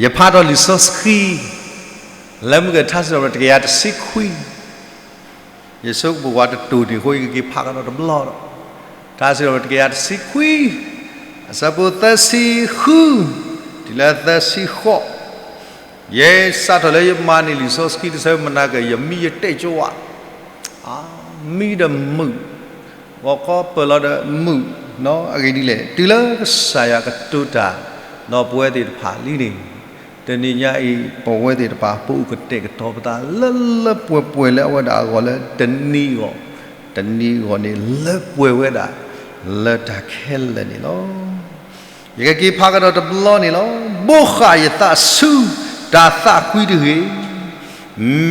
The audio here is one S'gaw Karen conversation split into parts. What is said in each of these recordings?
ယဖးထီၣ်လံာ်စီဆှံ လၢမုၢ်ကထါစံးထီၣ်ပတြၢၤတကယၤတဆံခွံ, ယဆိကမိၣ်ပှၤတတိၤတ့ၢ်အဃိ ယကက့ၤဖးကဒီးတဘျီဒီး, ထါစံးထီၣ်ပတြၢၤတကယၤတဆံခွံ, အဆၢဖိသၢဆံဃု တုၤလၢသၢဆံဃိး, ယဲစးထီၣ်လၢယမၤန့ၢ်လံာ်စီဆှံတဆၢမနၤက့ၤ ယမံယတဲာ်ကၠိဝါ မံဒီးမုာ်, ဂီၤခီပၢၢ်လီၤဒီးမုာ်, အဂ့ၢ်ဒ်လဲၣ် တုၤလၢကစၢ်ယွၤကတိၤတၢ် ဒီးပဝဲသ့ၣ်တဖၣ်လံန့ၣ်, တနံၤညါအံၤ ပဝဲသ့ၣ်တဖၣ် ပအိၣ်ကတဲာ်ကတီၤပသးလၢလၢပှဲၤပှဲၤလၢအဝဲဒၣ်အဂီၢ်လၢတနံၤအဂီၢ်, တနံၤအဂီၢ်န့ၣ် လၢပှဲၤဝဲဒၣ် လၢတၢ်ခဲလၢာ်န့ၣ်လီၤ. ယကက့ၤဖးကဒီးတဘျီန့ၣ်လီၤ. ဘိးဃာ်ယသးဆူတၢ်သးကွံတဂ့ၤ,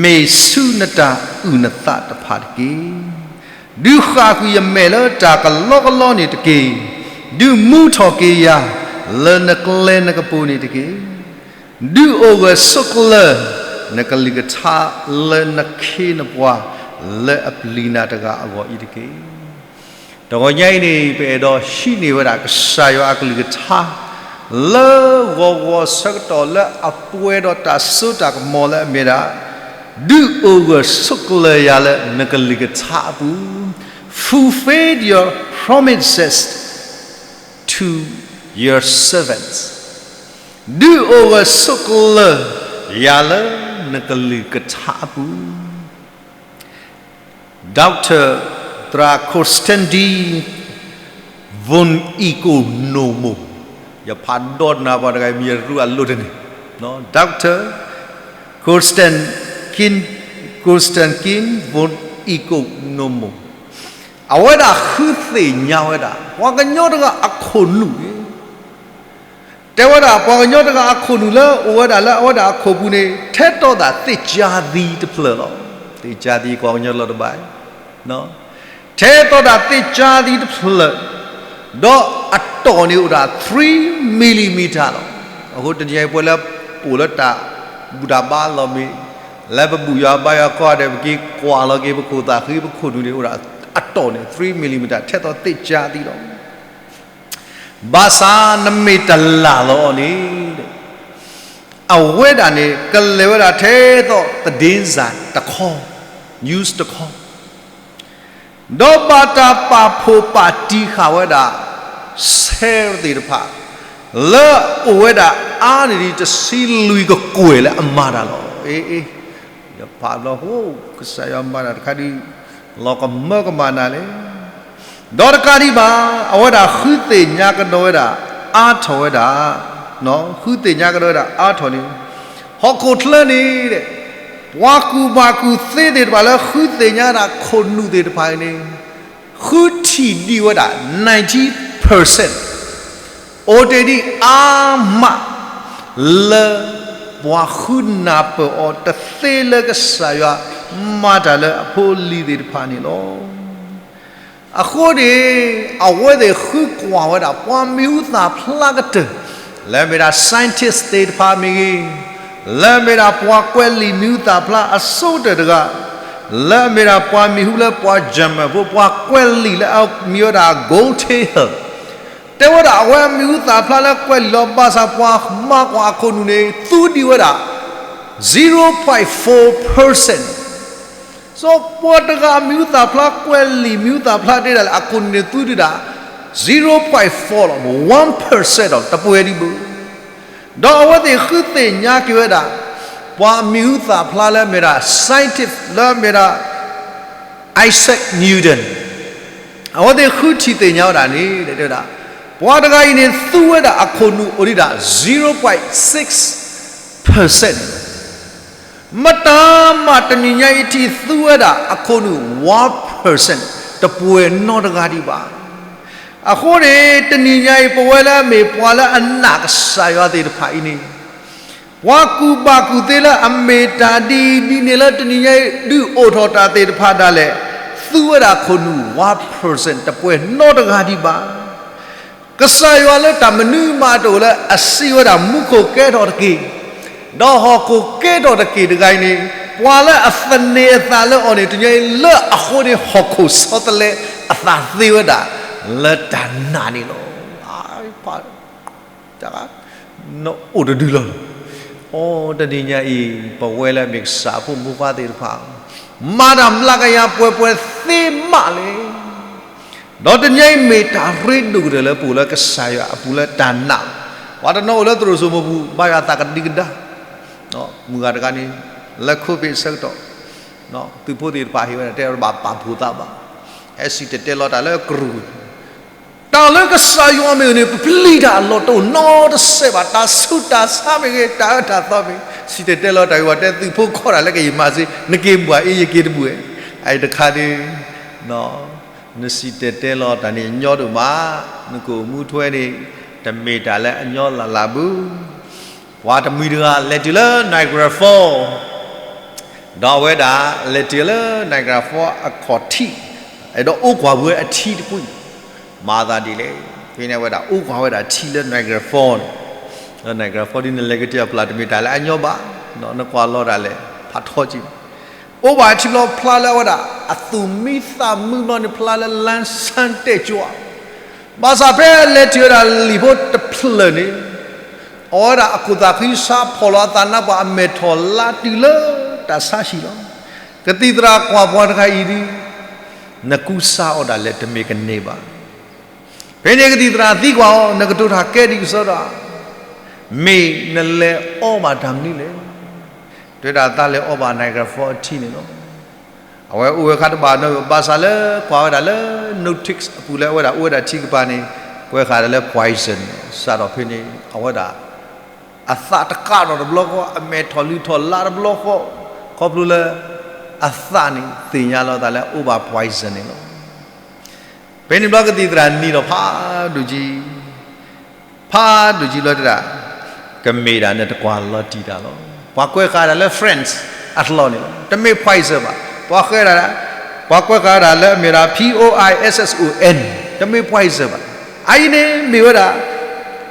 မ့ၢ်ဆူနတၢ်အုၣ်နသးတဖၣ်တက့ၢ်. ဒုးဃၣ်ကွံာ်ယမဲာ်လၢတၢ်ကလီကလီန့ၣ်တက့ၢ်. ဒုးမူထီၣ်က့ၤယၤလၢနကျဲနကပူၤန့ၣ်တက့ၢ်. ဒုးအိၣ်ဂၢၢ်ဆိးကျၢၤနကလုၢ်ကထါလၢနခ့နပှၤလၢအပျံၤနၤတဂၤအဂီၢ်အံၤတက့ၢ်. တဂီၤညါအံၤန့ၣ် ပအဲၣ်ဒိးဟံးန့ၢ်ဝဲဒၣ်ကစၢ်ယွၤအကလုၢ်ကထါ လၢဂီၤဂီၤဆၢကတီၢ်လၢအပှဲၤဒီးတၢ်စိတၢ်ကမီၤလၢအမ့ၢ်ဒၣ်, ဒုးအိၣ်ဂၢၢ်ဆိးကျၢၤယၤလၢနကလုၢ်ကထါအပူၤ, fulfill your promises to your servants. ဒုးအိၣ်ဂၢၢ်ဆိးကျၢၤယၤလၢနကလုၢ်ကထါအပူၤ. Doctor သရၣ် Constantine von Economo, ယဖးဒိကနၣ်ပှၤတဂၤအံၤ မ့ၢ်ယရူအလိၤတန့ၣ်, Doctor Constantine, Constantine von Economo, အဝဲဒၣ်ဃုသ့ၣ်ညါဝဲဒၣ် ပှၤကညီတဂၤအခိၣ်နူာ်န့ၣ် တဲဝဲဒၣ် ပှၤကညီတဂၤအခိၣ်နူာ်လၢအိၣ်ဝဲဒၣ်လၢအဝဲဒၣ်အခိၣ်ပူၤန့ၣ် ထဲသိးဒၣ်သ့ၣ်ကၠါသံတဖျၢၣ်လီၤ. သ့ၣ်ကၠါသံ ပှၤကညီလီၤတဘၣ်, ထဲသိးဒၣ်သ့ၣ်ကၠါသံတဖျၢၣ်, ဒီးအတီၢ်န့ၣ်အိၣ်ဒၣ် three millimeter လီၤ. အဃိတနံၤအံၤပဝဲလၢပအိၣ်လၢတၢ်ဘူၣ်တၢ်ဘါလီၢ်မ့ၢ် လၢပဘူၣ်ယွၤဘါယွၤခီဒီး ပက့ၤကွၢ်လီၤက့ၤပခိၣ်သၣ်ဃံ ပခိၣ်နူာ်န့ၣ်အိၣ်ဒၣ် အတီၢ်န့ၣ် three millimeter ထဲသိးသ့ၣ်ကၠါသံလီၤ. ဘၣ်ဆၣ်နမ့ၢ်တလၢ်လီၤအီၤန့ၣ်, အဝဲဒၣ်န့ၣ် ကလဲၤဝဲဒၣ်ထဲသိးသဒ့စၢ်တခီ, news တခီ, ဒီးဘၣ်တၢ်ပာ်ဖှိၣ်ပာ်တံၢ်ဃာ်ဝဲဒၣ် ဆဲးသ့ၣ်တဖၣ် လၢအအိၣ်ဝဲဒၣ်အါန့ၢ်ဒံးတဆံလွံၢ်ကကွဲၢ်လၢအမၤတၢ်လီၤ. အ့ အ့ ယဖးဘျီ ကစၢ်ယွၤမၤတၢ်တခါဒုး လီၤကမၢကမၣ်နၤလဲၣ်. ဒီးတကးဒံးဘၣ် အဝဲဒၣ်ဃုသ့ၣ်ညါကဒီးဝဲဒၣ် အါထီၣ်ဝဲဒၣ်, ဃုသ့ၣ်ညါကဒီးဝဲဒၣ်အါထီၣ်န့ၣ်, ဟီၣ်ခိၣ်ချၢန့ၣ် ပှၤကူၣ်ဘၣ်ကူၣ်သ့သ့ၣ်တဖၣ်လၢဃုသ့ၣ်ညါဒၣ်ခိၣ်နူာ်သ့ၣ်တဖၣ်အံၤန့ၣ် ဃုထံၣ်ဒံးဝဲဒၣ် ninety percent အိၣ်တ့ၢ်ဒံးအါမး လၢပှၤဃုနၢ်ပၢၢ်အီၤတသ့လၢကစၢ်ယွၤ မၤတၢ်လၢအဖိအလံၤသ့ၣ်တဖၣ်န့ၣ်လီၤ. အဃိန့ၣ် အဝဲသ့ၣ်ဃုကွၢ်ဝဲဒၣ် ပှၤမံၤဟူသၣ်ဖျါကတၢၢ် လၢအမ့ၢ်ဒၣ် scientist သ့ၣ်တဖၣ်မ့ၢ်ဂ့ၤ, လၢအမ့ၢ်ဒၣ်ပှၤကွဲးလံာ်မံၤဟူသၣ်ဖျါအဆိကတၢၢ်တဂၤ, လၢအမ့ၢ်ဒၣ်ပှၤမံၤဟူလၢပှၤ German ဖိ ပှၤကွဲးလံာ်လၢအမံၤဝဲဒၣ် Goethe, တဲဝဲဒၣ်အဝဲမံၤဟူသၣ်ဖျါလၢကွဲးလံာ်လီၤ. ဘၣ်ဆၣ်ပှၤမၤကွၢ်အခိၣ်နူာ်န့ၣ် သူဒံးဝဲဒၣ် zero point four percent. စီၤပှၤတဂၤမံၤဟူသၣ်ဖျါကွဲးလံာ်မံၤဟူသၣ်ဖျါတဲဒၣ်လဲာ် အခိၣ်နူာ်န့ၣ်သူဒံးဒၣ် zero point four လီၤ, one percent ဒီးတပှဲၤဒံးဘၣ်. ဒီးအဝဲသ့ၣ်ဃုသ့ၣ်ညါက့ၤဝဲဒၣ် ပှၤမံၤဟူသၣ်ဖျါလၢအမ့ၢ်ဒၣ် scientist လၢအမ့ၢ်ဒၣ် Isaac Newton, အဝဲသ့ၣ်ဃုထံၣ်သ့ၣ်ညါဝဲဒၣ်န့ၣ် တဲဝဲဒၣ် ပှၤတဂၤအံၤန့ၣ် သူဝဲဒၣ်အခိၣ်နူာ်အိၣ်ဒံးဒၣ် zero point six percent န့ၣ်လီၤ. မတၤမးတနံၤညါအံၤထံၣ် သူဝဲဒၣ်အခိၣ်နူာ် one percent တပှဲၤနီတဂၤဒံးဘၣ်. အဃိန့ၣ် တနံၤညါအံၤ ပဝဲလၢအမ့ၢ်ပှၤလၢအနာ်ကစၢ်ယွၤသ့ၣ်တဖၣ်အံၤန့ၣ် ပှၤကူၣ်ဘၣ်ကူၣ်သ့လၢအမ့ၢ်တၢ်ဒ်အံၤဒ်န့ၣ်လၢတနံၤညါအံၤ ဒုးအိၣ်ထီၣ်တၢ်သ့ၣ်တဖၣ်ဒၣ်လဲာ် သူဝဲဒၣ်ခိၣ်နူာ် one percent တပှဲၤနီတဂၤဒံးဘၣ်. ကစၢ်ယွၤလၢတၢ်မနုၤမးတအိၣ်လၢအစံးဝဲဒၣ် မူခိၣ်ကဲထီၣ်တက့ၢ်, ဒီးဟီၣ်ခိၣ်ကဲထီၣ်တက့ၢ်တဂၤအံၤန့ၣ် ပှၤလၢအသန့ၤအသးလၢအီၤန့ၣ် တနံၤညါအံၤလၢအဃိန့ၣ် ဟီၣ်ခိၣ်ဆီတလဲအသးသ့ဝဲဒၣ် လၢတၢ်နာ်န့ၣ်လီၤ. နအိၣ်တဒုလီၤလီၤ. အိ တနံၤညါအံၤ ပဝဲလၢအမ့ၢ်ကစၢ်အဖိမုၣ်ဖိခွါသ့ၣ်တဖၣ် မၤတၢ်မျးကယၤပှဲၤပှဲၤသ့မးလံ. ဒီးတနံၤညါအံၤမ့ၢ်တၢ်ရ့ဒိၣ်ကတၢၢ်လၢပအိၣ်လၢကစၢ်ယွၤအပူၤလၢတၢ်နာ်, ပှၤတနီၤအိၣ်လၢသရိာ်စိမိၢ်ပူၤ ဘါယွၤသးကဒံကဒါ, မုၢ်ဂၤတဂၤန့ၣ် လၢ COVID အဆၢကတီၢ် သုးဖိသ့ၣ်တဖၣ်ဟ့ၣ်ဝဲဒၣ် တဲဘၣ်ပာ်ဖှိၣ်သးဘၣ်, ဟဲစံၣ်တဲၤတဲလီၤတၢ်လၢကရူၢ် တၢ်လၢကစၢ်ယွၤမ့ၢ်အိၣ်န့ၣ် ပပျံၤတၢ်အလီၢ်တအိၣ်နီတစဲးဘၣ်, တၢ်ဆူးတၢ်ဆါမ့ၢ်ဂ့ၤ, တၢ်အၢတၢ်သီမ့ၢ်ဂ့ၤ, စံၣ်တဲၤတဲလီၤတၢ်ဂ့ၢ်ဝီတဲသုးဖိခီတၢ်လၢကယံာ်မၤစ့, နက့ၤဘှၣ်အ့ ယက့ၤတဘှၣ်, အအံၤတခါဒုး နစံၣ်တဲၤတဲလီၤတၢ်န့ၣ်ညီဒိၣ်မး, နကအိၣ်မူထွဲန့ၣ် တမ့ၢ်တၢ်လၢအညီလၢ်လၢ်ဘၣ်. ပှၤတမှံၤတဂၤလဲၤတုၤလၢ Niagara Falls ဒီးအဝဲဒၣ်လဲၤတုၤလၢ Niagara Falls အခီၣ်ထံး, အဲၣ်ဒိးအိၣ်ကွၢ်ဝဲအထံတကွံာ်, မၤသးဒ်လဲၣ်, ဖဲန့ၣ်အဝဲဒၣ်အိၣ်ကွၢ်ဝဲဒၣ်ထံလၢ Niagara Falls န့ၣ်, လၢ Niagara Falls ဒ်နလဲၤကတ့ၢ်အပျၢ်တမ့ၢ်တၢ်လၢအညီဘၣ်, နကွၢ်လီၤဒၣ်လဲာ် ဖးထီက့ၤ အိၣ်ဘၣ်ထံဘျီဖျါလၢအဝဲဒၣ် အသူၣ်မံသးမုာ်ဘျီန့ၣ် ဖျါလၢ လၢစၢတဲာ်ကၠိ, ဘၣ်ဆၣ်ဖဲလဲၤထံၣ်ဝဲဒၣ်လံာ်ဖိတဖျၢၣ်န့ၣ်, အဝဲဒၣ်အခိၣ်သးဃံဆါဖီၣ်လီၤအသးနါပှၢ်အမဲာ်ထီၣ်လါတုၤလၢတၢ်ဆါဟံၣ်လီၤ. ကသံၣ်သရၣ်ကွၢ်ပှၤတဂၤအံၤဒုး, နကူစါအီၤဒၣ်လဲာ်တမ့ၢ်ကန့ၢ်ဘၣ်. ဖဲန့ၣ်ကသံၣ်သရၣ်သံကွၢ်အီၤ, နကတိၤတၢ်ကဲဒ်ကစီဒီ, မ့ၢ်နလဲၤအီဘၣ်တၢ်မနုၤလဲၣ်. တဲဒၣ်သးလဲၤအီဘၣ် Niagara Falls အထံန့ၣ်လီၤ. အဝဲအိၣ်ဝဲခါတဘၣ်နီတမံၤဘၣ်ဆၣ်လၢကွၢ်ဝဲဒၣ်လၢ notice အပူၤလၢအဝဲဒၣ်အိၣ်ဝဲဒၣ်ထံကပၤန့ၣ်, ကွဲးဃာ်ဒၣ်လၢ poison န့ၣ်, စးထီၣ်ဖဲန့ၣ် အဝဲဒၣ် အသးတကးထီၣ်တဘျီဃီ, အမဲာ်ထီၣ်လုၢ်ထီၣ်လါတဘျီဃီ, ခီဖျိလၢ အသးန့ၣ် သ့ၣ်ညါလီၤအသးလၢအအိၣ်ဘၣ် poison န့ၣ်လီၤ. ဖဲန့ၣ်ဘျီကသံၣ်သရၣ်နံၤဒီးဖးဒိၣ်ကံ ဖးဒိၣ်ကံလီၤတဲဒၣ်, ကမ့ၢ်ဒၣ်နတကွၢ်လီၤတံၢ်တၢ်လီၤ. ပှၤကွဲးဃာ်ဒၣ်လၢ friends အကျိာ်န့ၣ်လီၤ, တမ့ၢ် poison ဘၣ်. ပှၤဃဲဒၣ်, ပှၤကွဲးဃာ်ဒၣ်လၢအမ့ၢ်ဒၣ် poison, တမ့ၢ် poison ဘၣ်. အအံၤန့ၣ်မ့ၢ်ဝဲဒၣ်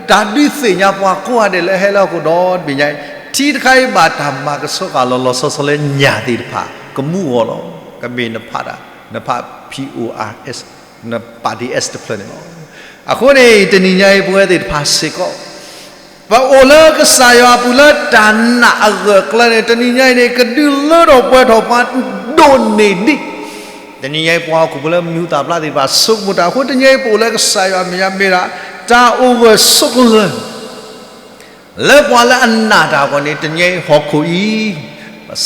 တၢ်ဒုးသ့ၣ်ညါပှၤကိးဂၤဒဲးလၢအဟဲလၢဟီၣ်ခိၣ်ဒီဘ့ၣ်ညါအံၤ, ထံတခါအံၤဘၣ်တၢ်မၤကဆှီဃာ်လီၤလီၤဆီဆီလၢညၣ်သ့ၣ်တဖၣ် ကမူအဂီၢ်လီၤ. ကမ့ၢ်နဖးဒၣ်, နဖး poison, နပာ်ဒ် S တဖျၢၣ်န့ၣ်လီၤ. အဃိန့ၣ် တနံၤညါအံၤပဝဲသ့ၣ်တဖၣ်စ့ၢ်ကီး ပအိၣ်လၢကစၢ်ယွၤအပူၤလၢတၢ်နာ်အဂၢၢ်အကျၢၤန့ၣ် တနံၤညါအံၤန့ၣ် ကဒုးလၢထီၣ်ပှဲၤထီၣ်ပှၤဒိၣ်န့ၢ်ဒံး. တနံၤညါအံၤပှၤဟီၣ်ခိၣ်ဖိလၢမံၤဟူသၣ်ဖျါသ့ၣ်တဖၣ်ဆိကမိၣ်တၢ်အဃိ တနံၤညါအံၤပအိၣ်လၢကစၢ်ယွၤအမဲာ်ညါမ့ၢ်ဒၣ် တၢ်အိၣ်ဂၢၢ်ဆိးကျၢၤ လၢပှၤလၢအနာ်တၢ်အဂီၢ်န့ၣ် တနံၤညါ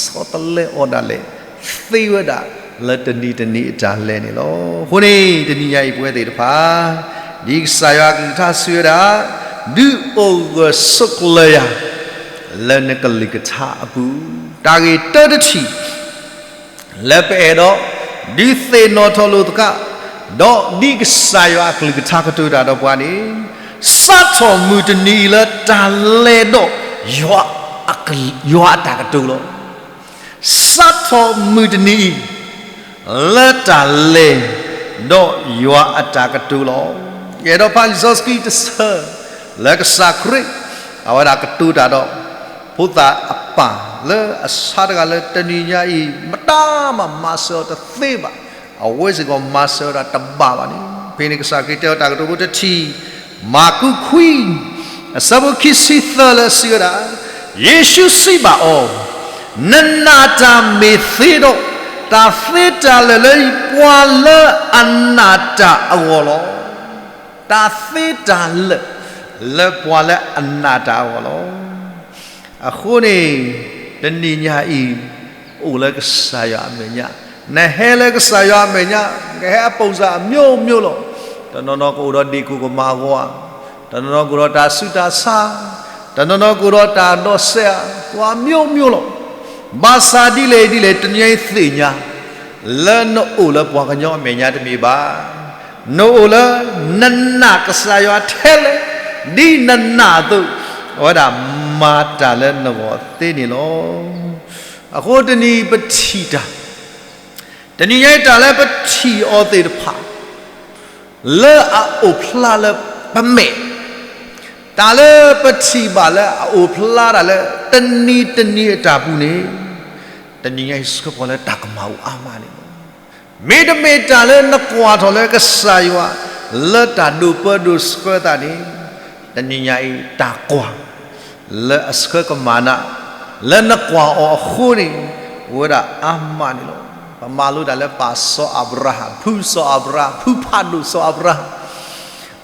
အံၤဟီၣ်ခိၣ်အံၤ ပဆီတလဲအီၤဒၣ်လဲာ် သ့ဝဲဒၣ်လၢတနံၤတနံၤအတၢ်လဲၤန့ၣ်လီၤ. အဃိန့ၣ် တနံၤညါအံၤပဝဲသ့ၣ်တဖၣ် ဒ်ကစၢ်ယွၤအကလုၢ်ကထါစံးဝဲဒၣ်, ဒုးအိၣ်ဂၢၢ်ဆိးကျၢၤယၤ လၢနကလုၢ်ကထါအပူၤ, တၢ်ဂ့ၢ်တၢတထံၣ် လၢပအဲၣ်ဒိး ဒုးသ့ၣ်နီၣ်ထီၣ်လိာ်သကိး, ဒီးဒ်ကစၢ်ယွၤအကလုၢ်ကထါကတိၤတၢ်ဒီးပှၤန့ၣ်, စးထီၣ်မုၢ်တနံၤအံၤလၢတၢ်လဲၤဒီးယွၤအကလုၢ်, ယွၤအတၢ်ကတိၤလီၤ. စးထီၣ်မုၢ်တနံၤအံၤ လၢတၢ်လဲၤဒီးယွၤအတၢ်ကတိၤလီၤ. ယအဲၣ်ဒိးဖးလံာ်စီဆှံတဆၢ လၢကစၢ်ခရံာ် အဝဲဒၣ်ကတိၤတၢ်ဒီး ဖိသၣ်အပၢ်လၢအဆါတဂၤလၢတနံၤညါအံၤ မတၤမၤမၤစၢၤအီၤတသ့ဘၣ်. အဝဲစ့ၢ်ကီးမၤစၢၤဝဲဒၣ်တဘၣ်ဘၣ်န့ၣ်, ဖဲန့ၣ်ကစၢ်ခရံာ်တဲအီၤတၢ်ကတိၤဖိတထံၣ်, မၢ်ကူးခွံ အဆၢဖိခံဆံသၢလၢစံးဝဲဒၣ်, ယ့ၣ်ၡူးစံးဘၣ်အီၤ, နနာ်တၢ်မ့ၢ်သ့ဒီး, တၢ်သ့တၢ်လၢာ်လၢပှၤလၢအနာ်တၢ်အဂီၢ်လီၤ. တၢ်သ့တၢ်လၢာ် လၢပှၤလၢအနာ်တၢ်အဂီၢ်လီၤ. အဃိန့ၣ် တနံၤညါအံၤ အိၣ်လၢကစၢ်ယွၤအမဲာ်ညါ, နဟဲလၢကစၢ်ယွၤအမဲာ်ညါ ကဟဲအပုံစံအမျိုးမျိုးလီၤ. တနီၤနီၤကအိၣ်ဒီးဒ့ၣ်ကိၢ်ကမၤအဂီၤဧါ, တနီၤနီၤကအိၣ်ဒီးတၢ်ဆူးတၢ်ဆါ, တနီၤနီၤကအိၣ်ဒီးတၢ်ဒီးစဲးဧါ, ပှၤမျိုးမျိုးလီၤ. ဘၣ်ဆၣ်ဒ်လဲၣ်ဒ်လဲၣ် တနံၤညါအံၤသ့ၣ်ညါ လၢနအိၣ်လၢပှၤကညီအမဲာ်ညါတမ့ၢ်ဘၣ်. နအိၣ်လၢနနာ်ကစၢ်ယွၤထဲလဲၣ်, ဒ်နနာ်အသိး အဝဲဒၣ်မၤတၢ်လၢနဂီၢ်သ့န့ၣ်လီၤ. အဃိတနံၤပထံၣ်တၢ်, တနံၤညါအံၤတၢ်လၢပထံၣ်အီၤသ့ၣ်တဖၣ် လၢအအိၣ်ဖျါလၢပမဲာ်, တၢ်လၢပထံၣ်ဘၣ်လၢအအိၣ်ဖျါတၢ်လၢတနံၤတနံၤအတၢ်ပူၤန့ၣ်, တနံၤညါအံၤဆှၢပှၤလၢတၢ်ကမၣ်အိၣ်အါမးန့ၣ်လီၤ. မ့တမ့ၢ်တၢ်လၢနကွၢ်ထီၣ်လၢကစၢ်ယွၤ လၢတၢ်ဒိးပၢဒိးဆှၢသးန့ၣ်, တနံၤညါအံၤတၢ်ကွၢ် လၢအဆှၢကမၤနၤ, လၢနကွၢ်အီၤအဃိန့ၣ်, အိၣ်ဝဲဒၣ်အါမးန့ၣ်လီၤ. ပမၤလိတၢ်လၢပၢ်စီၤအၤဘြၤဟၣ်, ဖုစီၤအၤဘြၤဟၣ်, ဖုဖးဒိၣ်စီၤအၤဘြၤဟၣ်,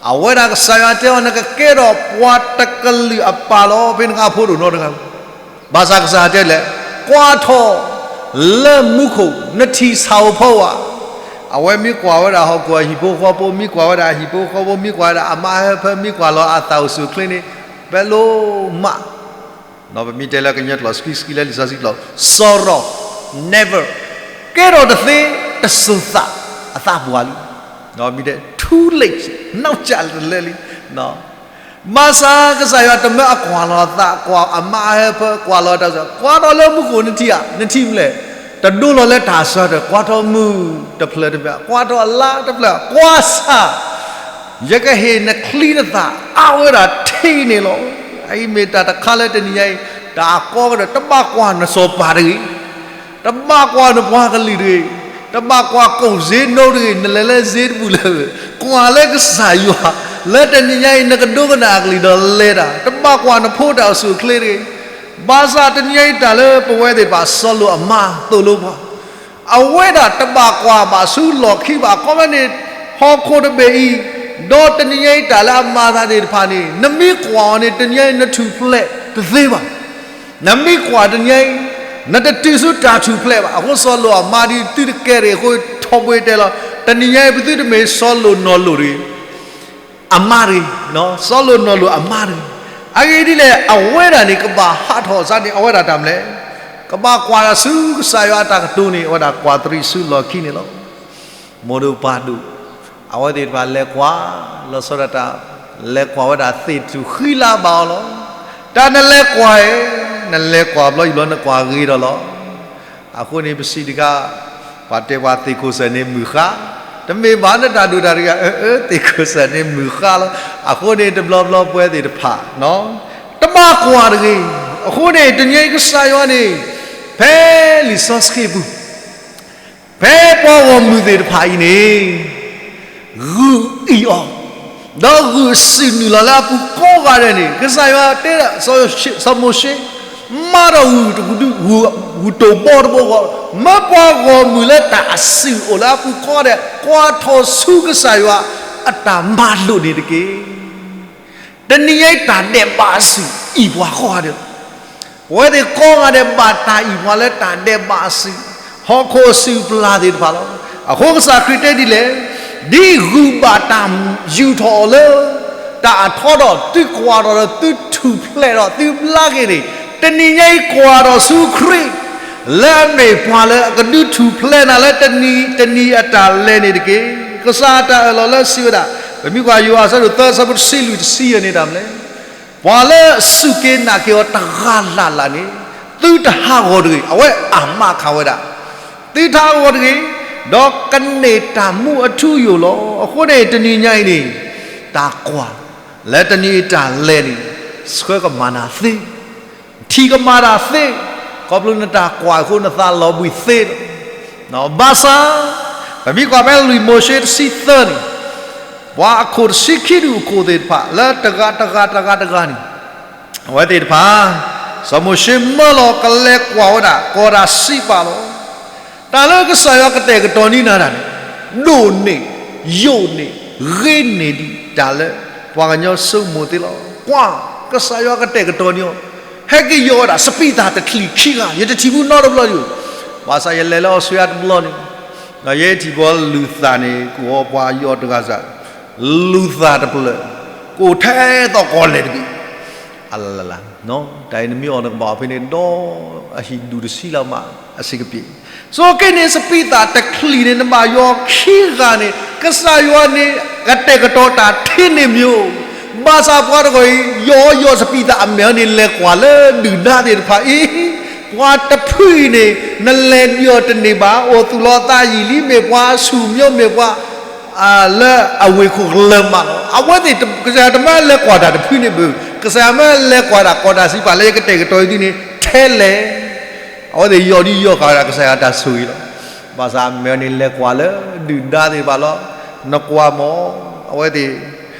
အဝဲဒၣ်ကစၢ်ယွၤတဲအီၤ နကကဲထီၣ်ပှၤတကလုာ်အပၢ်လီၤ, ဖဲနကဖိဒိၣ်နီတဂၤ ဘၣ်ဆၣ်ကစၢ်ယွၤတဲလဲၣ်, ကွၢ်ထီၣ် လၢမူခိၣ် နထံၣ်ဆၣ်ဧိၤဖီဧိၤဧါ. အဝဲမ့ၢ်ကွၢ်ဝဲဒၣ်ဟီၣ်ခိၣ်အဟံၣ်ဖိဃီဖိ, မ့ၢ်ကွၢ်ဝဲဒၣ်အဟံၣ်ဖိဃီဖိ, မ့ၢ်ကွၢ်ဝဲဒၣ်အမါဟၢဖၢ, မ့ၢ်ကွၢ်လီၤအသးအိၣ်ဆူၣ်အိၣ်ချ့န့ၣ်, ပဲလိမး ပမ့ၢ်တဲလၢကညီကျိာ် ဆှံဆှံလၢလံာ်စီဆှံကျိာ်, sorrow, never, ကဲထီၣ်တသ့, တစိၤသး, အသးပှၢ်လံ. မ့ၢ်တဲ too late, နောက်ကျတလၢလံ. ဘၣ်ဆၣ်ကစၢ်ယွၤတမၢအကွၢ်လီၤအသး, ကွၢ်အမါဟၢဖၢ, ကွၢ်လီၤတၢ်စၢ, ကွၢ်ထီၣ်လၢမူခိၣ်နထံၣ်ဧါ, နထံၣ်မလဲၣ်, တဒိလီၤလၢတၢ်စၢတၢ်, ကွၢ်ထီၣ်မုၢ်တဖျၢၣ်တဖျၢၣ်, ကွၢ်ထီၣ်အလါတဖျၢၣ်, ကွၢ်ဆၣ် ယကဟ့ၣ်နချံနသၣ်အါဝဲဒၣ်ထဲအံၤန့ၣ်လီၤ. အအံၤမ့ၢ်တၢ်တခါလၢတနံၤညါအံၤ, တၢ်အကီကဒီး တဘၣ်ကွၢ်နစီၤပၤတဂ့ၤ, တဘၣ်ကွၢ်နပှၤကလုာ်တဂ့ၤ, တဘၣ်ကွၢ်ကိၣ်စ့နိတဂ့ၤ, နလဲၤလၢစ့တပူၤလၢ, ကွၢ်လၢကစၢ်ယွၤ, လၢတနံၤညါအံၤ နကဒိကနၣ်အကလုၢ်ဒီးလဲၤတၢ်, တဘၣ်ကွၢ်နဖိတၢ်အိၣ်ဆူၣ်အိၣ်ချ့တဂ့ၤ. ဘၣ်ဆၣ်တနံၤညါအံၤတၢ်လၢပဝဲသ့ၣ်တဖၣ် စီၤလိာ်အမါသိၣ်လိပှၤ အဝဲဒၣ်တဘၣ်ကွၢ်ဘၣ်ဆူလီၢ်ခံဘၣ်, အခီပညီန့ၣ် ဟီၣ်ခိၣ်တဘ့ၣ်အံၤ, ဒီးတနံၤညါအံၤတၢ်လၢအမၤသးသ့ၣ်တဖၣ်န့ၣ် နမ့ၢ်ကွၢ်အီၤန့ၣ် တနံၤညါအံၤ နထူၣ်ဖျဲးတသ့ဘၣ်. နမ့ၢ်ကွၢ်တနံၤညါအံၤ, နတတုၤဆူတၢ်ထူၣ်ဖျဲးဘၣ်. အဃိစီၤလိာ်အမါဒ်သုတကဲတဂ့ၤအဃိ ထီဘိတဲလီၤ, တနံၤညါအံၤပသုတမ့ၢ်စီၤလိာ်နီၢ်လိာ်တဂ့ၤ အမါတဂ့ၤ, စီၤလိာ်နီၢ်လိာ်အမါတဂ့ၤ. အဂ့ၢ်ဒ်လဲၣ်, အဝဲဒၣ်န့ၣ် ကဘၣ်ဟးထီၣ်စ့ၢ်န့ၣ် အဝဲဒၣ်တၢ်မနုၤလဲၣ်, ကဘၣ်ကွၢ်တၢ်ဆူကစၢ်ယွၤအတၢ်ကတိၤန့ၣ် အဝဲဒၣ်ကွၢ်တရံးဆူလီၢ်ခံန့ၣ်လီၤ. မိၢ်ဒိၣ်ပၢ်ဒိၣ်, အဝဲသ့ၣ်တဖၣ်လဲၤကွၢ်, လီၤဆီဒၣ်တၢ်, လဲၤကွၢ်ဝဲဒၣ်သ့ၣ်ထူၣ်ဃံလၤဘၣ်အီၤလီၤ. တၢ်နလဲၤကွၢ်အံၤ, နလဲၤကွၢ်ဘျီယံာ်ဘျီနကွၢ်ဂ့ၤဒီးလီၤ. အဃိန့ၣ်ပစံးတခါ, ပှၤတဲပှၤသ့ၣ်ခိၣ်စၢၣ်န့ၣ်မုၢ်ဃါ, တမ့ၢ်ဘၣ်နတၢ်ဒိၣ်တၢ်တဂၤ, အၢ သ့ၣ်ခိၣ်စၢၣ်န့ၣ်မုၢ်ဃါလီၤ. အဃိန့ၣ်တဘျီဘျီပဝဲသ့ၣ်တဖၣ် တဘၣ်ကွၢ်တဂ့ၤ. အဃိန့ၣ် တနံၤညါအံၤကစၢ်ယွၤန့ၣ် ဖဲလံာ်စီဆှံပူၤ, ဖဲပှၤဂီၢ်မုၢ်သ့ၣ်တဖၣ်အံၤန့ၣ် ဂုာ်အံၣ်အီၤ, ဒီးဂုာ်အစုၣ်နုာ်လီၤလၢအပူၤကိးဂၤဒဲးန့ၣ် ကစၢ်ယွၤတဲဒၣ် စီၤမိၤၡ့, မၤဒီးဂုၢ်, ဂုၢ်တိၢ်ဘီတဘီဂီၢ်, မၢပှၤဂီၢ်မုၢ်လၢတၢ်အစုၣ်အိၣ်လၢအပူၤကိးဂၤဒဲး ကွၢ်ထီၣ်ဆူကစၢ်ယွၤအတၢ်မၤလိာ်န့ၣ်တက့ၢ်. တနံၤညါအံၤတၢ်ဒဲးဘးအစုၣ်အံၣ်ပှၤကိးဂၤဒဲးလီၤ. ပဝဲသ့ၣ်ကိးဂၤဒဲးဘၣ်တၢ်အံၣ်ပှၤလၢတၢ်ဒဲးဘးအစုၣ်, ဟီၣ်ခိၣ်အစုၣ်ပျၢ်သ့ၣ်တဖၣ်လီၤ. အဃိကစၢ်ခရံာ်တဲဒ်လဲၣ်, ဒ်ဂုၢ်ဘၣ်တၢ်ယူာ်ထီၣ်အီၤလၢ တၢ်အထီဒီး သုကွၢ်ထီၣ်ဒီးသုထူၣ်ဖျဲးဒီးသုဘျါက့ၤန့ၣ်, တနံၤညါအံၤကွၢ်ထီၣ်ဆူခရံာ် လၢအမ့ၢ်ပှၤလၢအကဒုးထူၣ်ဖျဲးနၤလၢတနံၤတနံၤအတၢ်လဲၤန့ၣ်တက့ၢ်. ကစၢ်တၢ်အၢၣ်လီၤလၢစံးဝဲဒၣ်, ပမ့ၢ်ကွၢ်ယိၤဟၣ်အဆၢဒိၣ်သၢအဆၢဖိတဆံလွံၢ်တဆံယဲၢ်န့ၣ်တၢ်မနုၤလဲၣ်, ပှၤလၢအစူၢ်က့ၤနာ်က့ၤအီၤတဂၤလၢ်လၢ်န့ၣ်, သုတဟးဂီၤတဂ့ၤ. အဝဲအမးခးဝဲဒၣ်, သုတဟးဂီၤတဂ့ၤ, ဒီးကန့ၢ်တၢ်မူအထူအယိာ်လီၤ. အဃိန့ၣ် တနံၤညါအံၤန့ၣ်, တၢ်ကွၢ်, လၢတနံၤအံၤတၢ်လဲၤန့ၣ်, ဆှၢကမၤနၤသ့ ထံၣ်ကမၤတၢ်သ့, ခီဖျိနတၢ်ကွၢ်အဃိနသးလီၤဘှံးသ့လီၤ. ဘၣ်ဆၣ်, ပမ့ၢ်ကွၢ်ဖဲလွံၢ်မိၤၡ့တဆံသၢန့ၣ်, ပှၤအခိၣ်တဆံခံဒူၣ်အခိၣ်သ့ၣ်တဖၣ် လၢတဂၤတဂၤတဂၤတဂၤန့ၣ်, အဝဲသ့ၣ်တဖၣ်, စီၤမိၤၡ့မၢလီၤကလဲၤကွၢ်ဝဲဒၣ် ကီၢ်တၢ်စံးပာ်လီၤ. တၢ်လၢကစၢ်ယွၤကတဲာ်ကတီၤန့ၢ်နၤတၢ်န့ၣ်, ဒိၣ်န့ၢ်, ယိာ်န့ၢ်, ဂ့ၤန့ၢ်ဒံးတၢ်လၢပှၤကညီဆိကမိၣ်သ့လီၤ. ကွၢ်, ကစၢ်ယွၤကတဲာ်ကတီၤန့ၢ်အီၤ, ဟဲက့ၤယီၤဝဲဒၣ် စပံးသၣ်တချံးခံဂၤ, ယတထံၣ်ဘူးနီတဘျီဒံး, ဘၣ်ဆၣ်ယလဲၤလၢအီစထြ့လယါတဘျီန့ၣ်, ယဲထံၣ်ဘီလူၤသၣ်န့ၣ် ကိးအီၤပှၤယီၤတဂၤစ့ၢ်, လူၤသၣ်တဖျၢၣ်, ကိးထဲသိးကီၢ်လဲၣ်တဘ့ၣ် အလလလ, တၢ်အံၤနမ့ၢ်အီၣ်နကဘၣ်အီၣ်ဖဲန့ၣ် ဒီးအဟံၣ်ဒူၣ်တဆံလီၤမး အဆံးကပ့ၤ, ဆိက့န့ၣ် စပံးသၣ်တချံးန့ၣ် နဘၣ်ယီၤခံဂၤန့ၣ် ကစၢ်ယွၤန့ၣ် ကတဲာ်ကတီၤတၢ်ထဲန့ၣ်မ့ၢ်, ဘၣ်ဆၣ်ပှၤတဂၤအံၤ ယီၤယီၤစပံးသၣ်အမဲာ်န့ၣ် လဲၤကွၢ်လၢဒုၣ်ဒါသ့ၣ်တဖၣ်အံၤ, ပှၤတဖုအံၤန့ၣ် နလဲၤဒံးအီၤတန့ၢ်ဘၣ်, အိၣ်သူၣ်လီၤသးယံာ်လံ မ့ၢ်ပှၤဆူၣ်မၠိ မ့ၢ်ပှၤ လၢအဝ့ၢ်ခိၣ်ကလၢၤမးလီၤ. အဝဲသ့ၣ် ကစၢ်ယွၤတမၢလဲၤကွၢ်တၢ်တဖုန့ၣ်ဘၣ်, ကစၢ်ယွၤမၢလဲၤကွၢ်တၢ်ကီၢ်တၢ်စံးပာ်လၢယကတဲာ်ကတီၤအံၤသုန့ၣ် ထဲလဲၣ်. အဝဲသ့ၣ်ယီၤဒ်ယီၤဃာ်ဝဲဒၣ်ကစၢ်ယွၤတၢ်ဆိၣ်ဂ့ၤလီၤ. ဘၣ်ဆၣ်အမဲာ်န့ၣ်လဲၤကွၢ်လၢဒုၣ်ဒါသ့ၣ်တဖၣ်လီၤ. နကွၢ်မး, အဝဲသ့ၣ်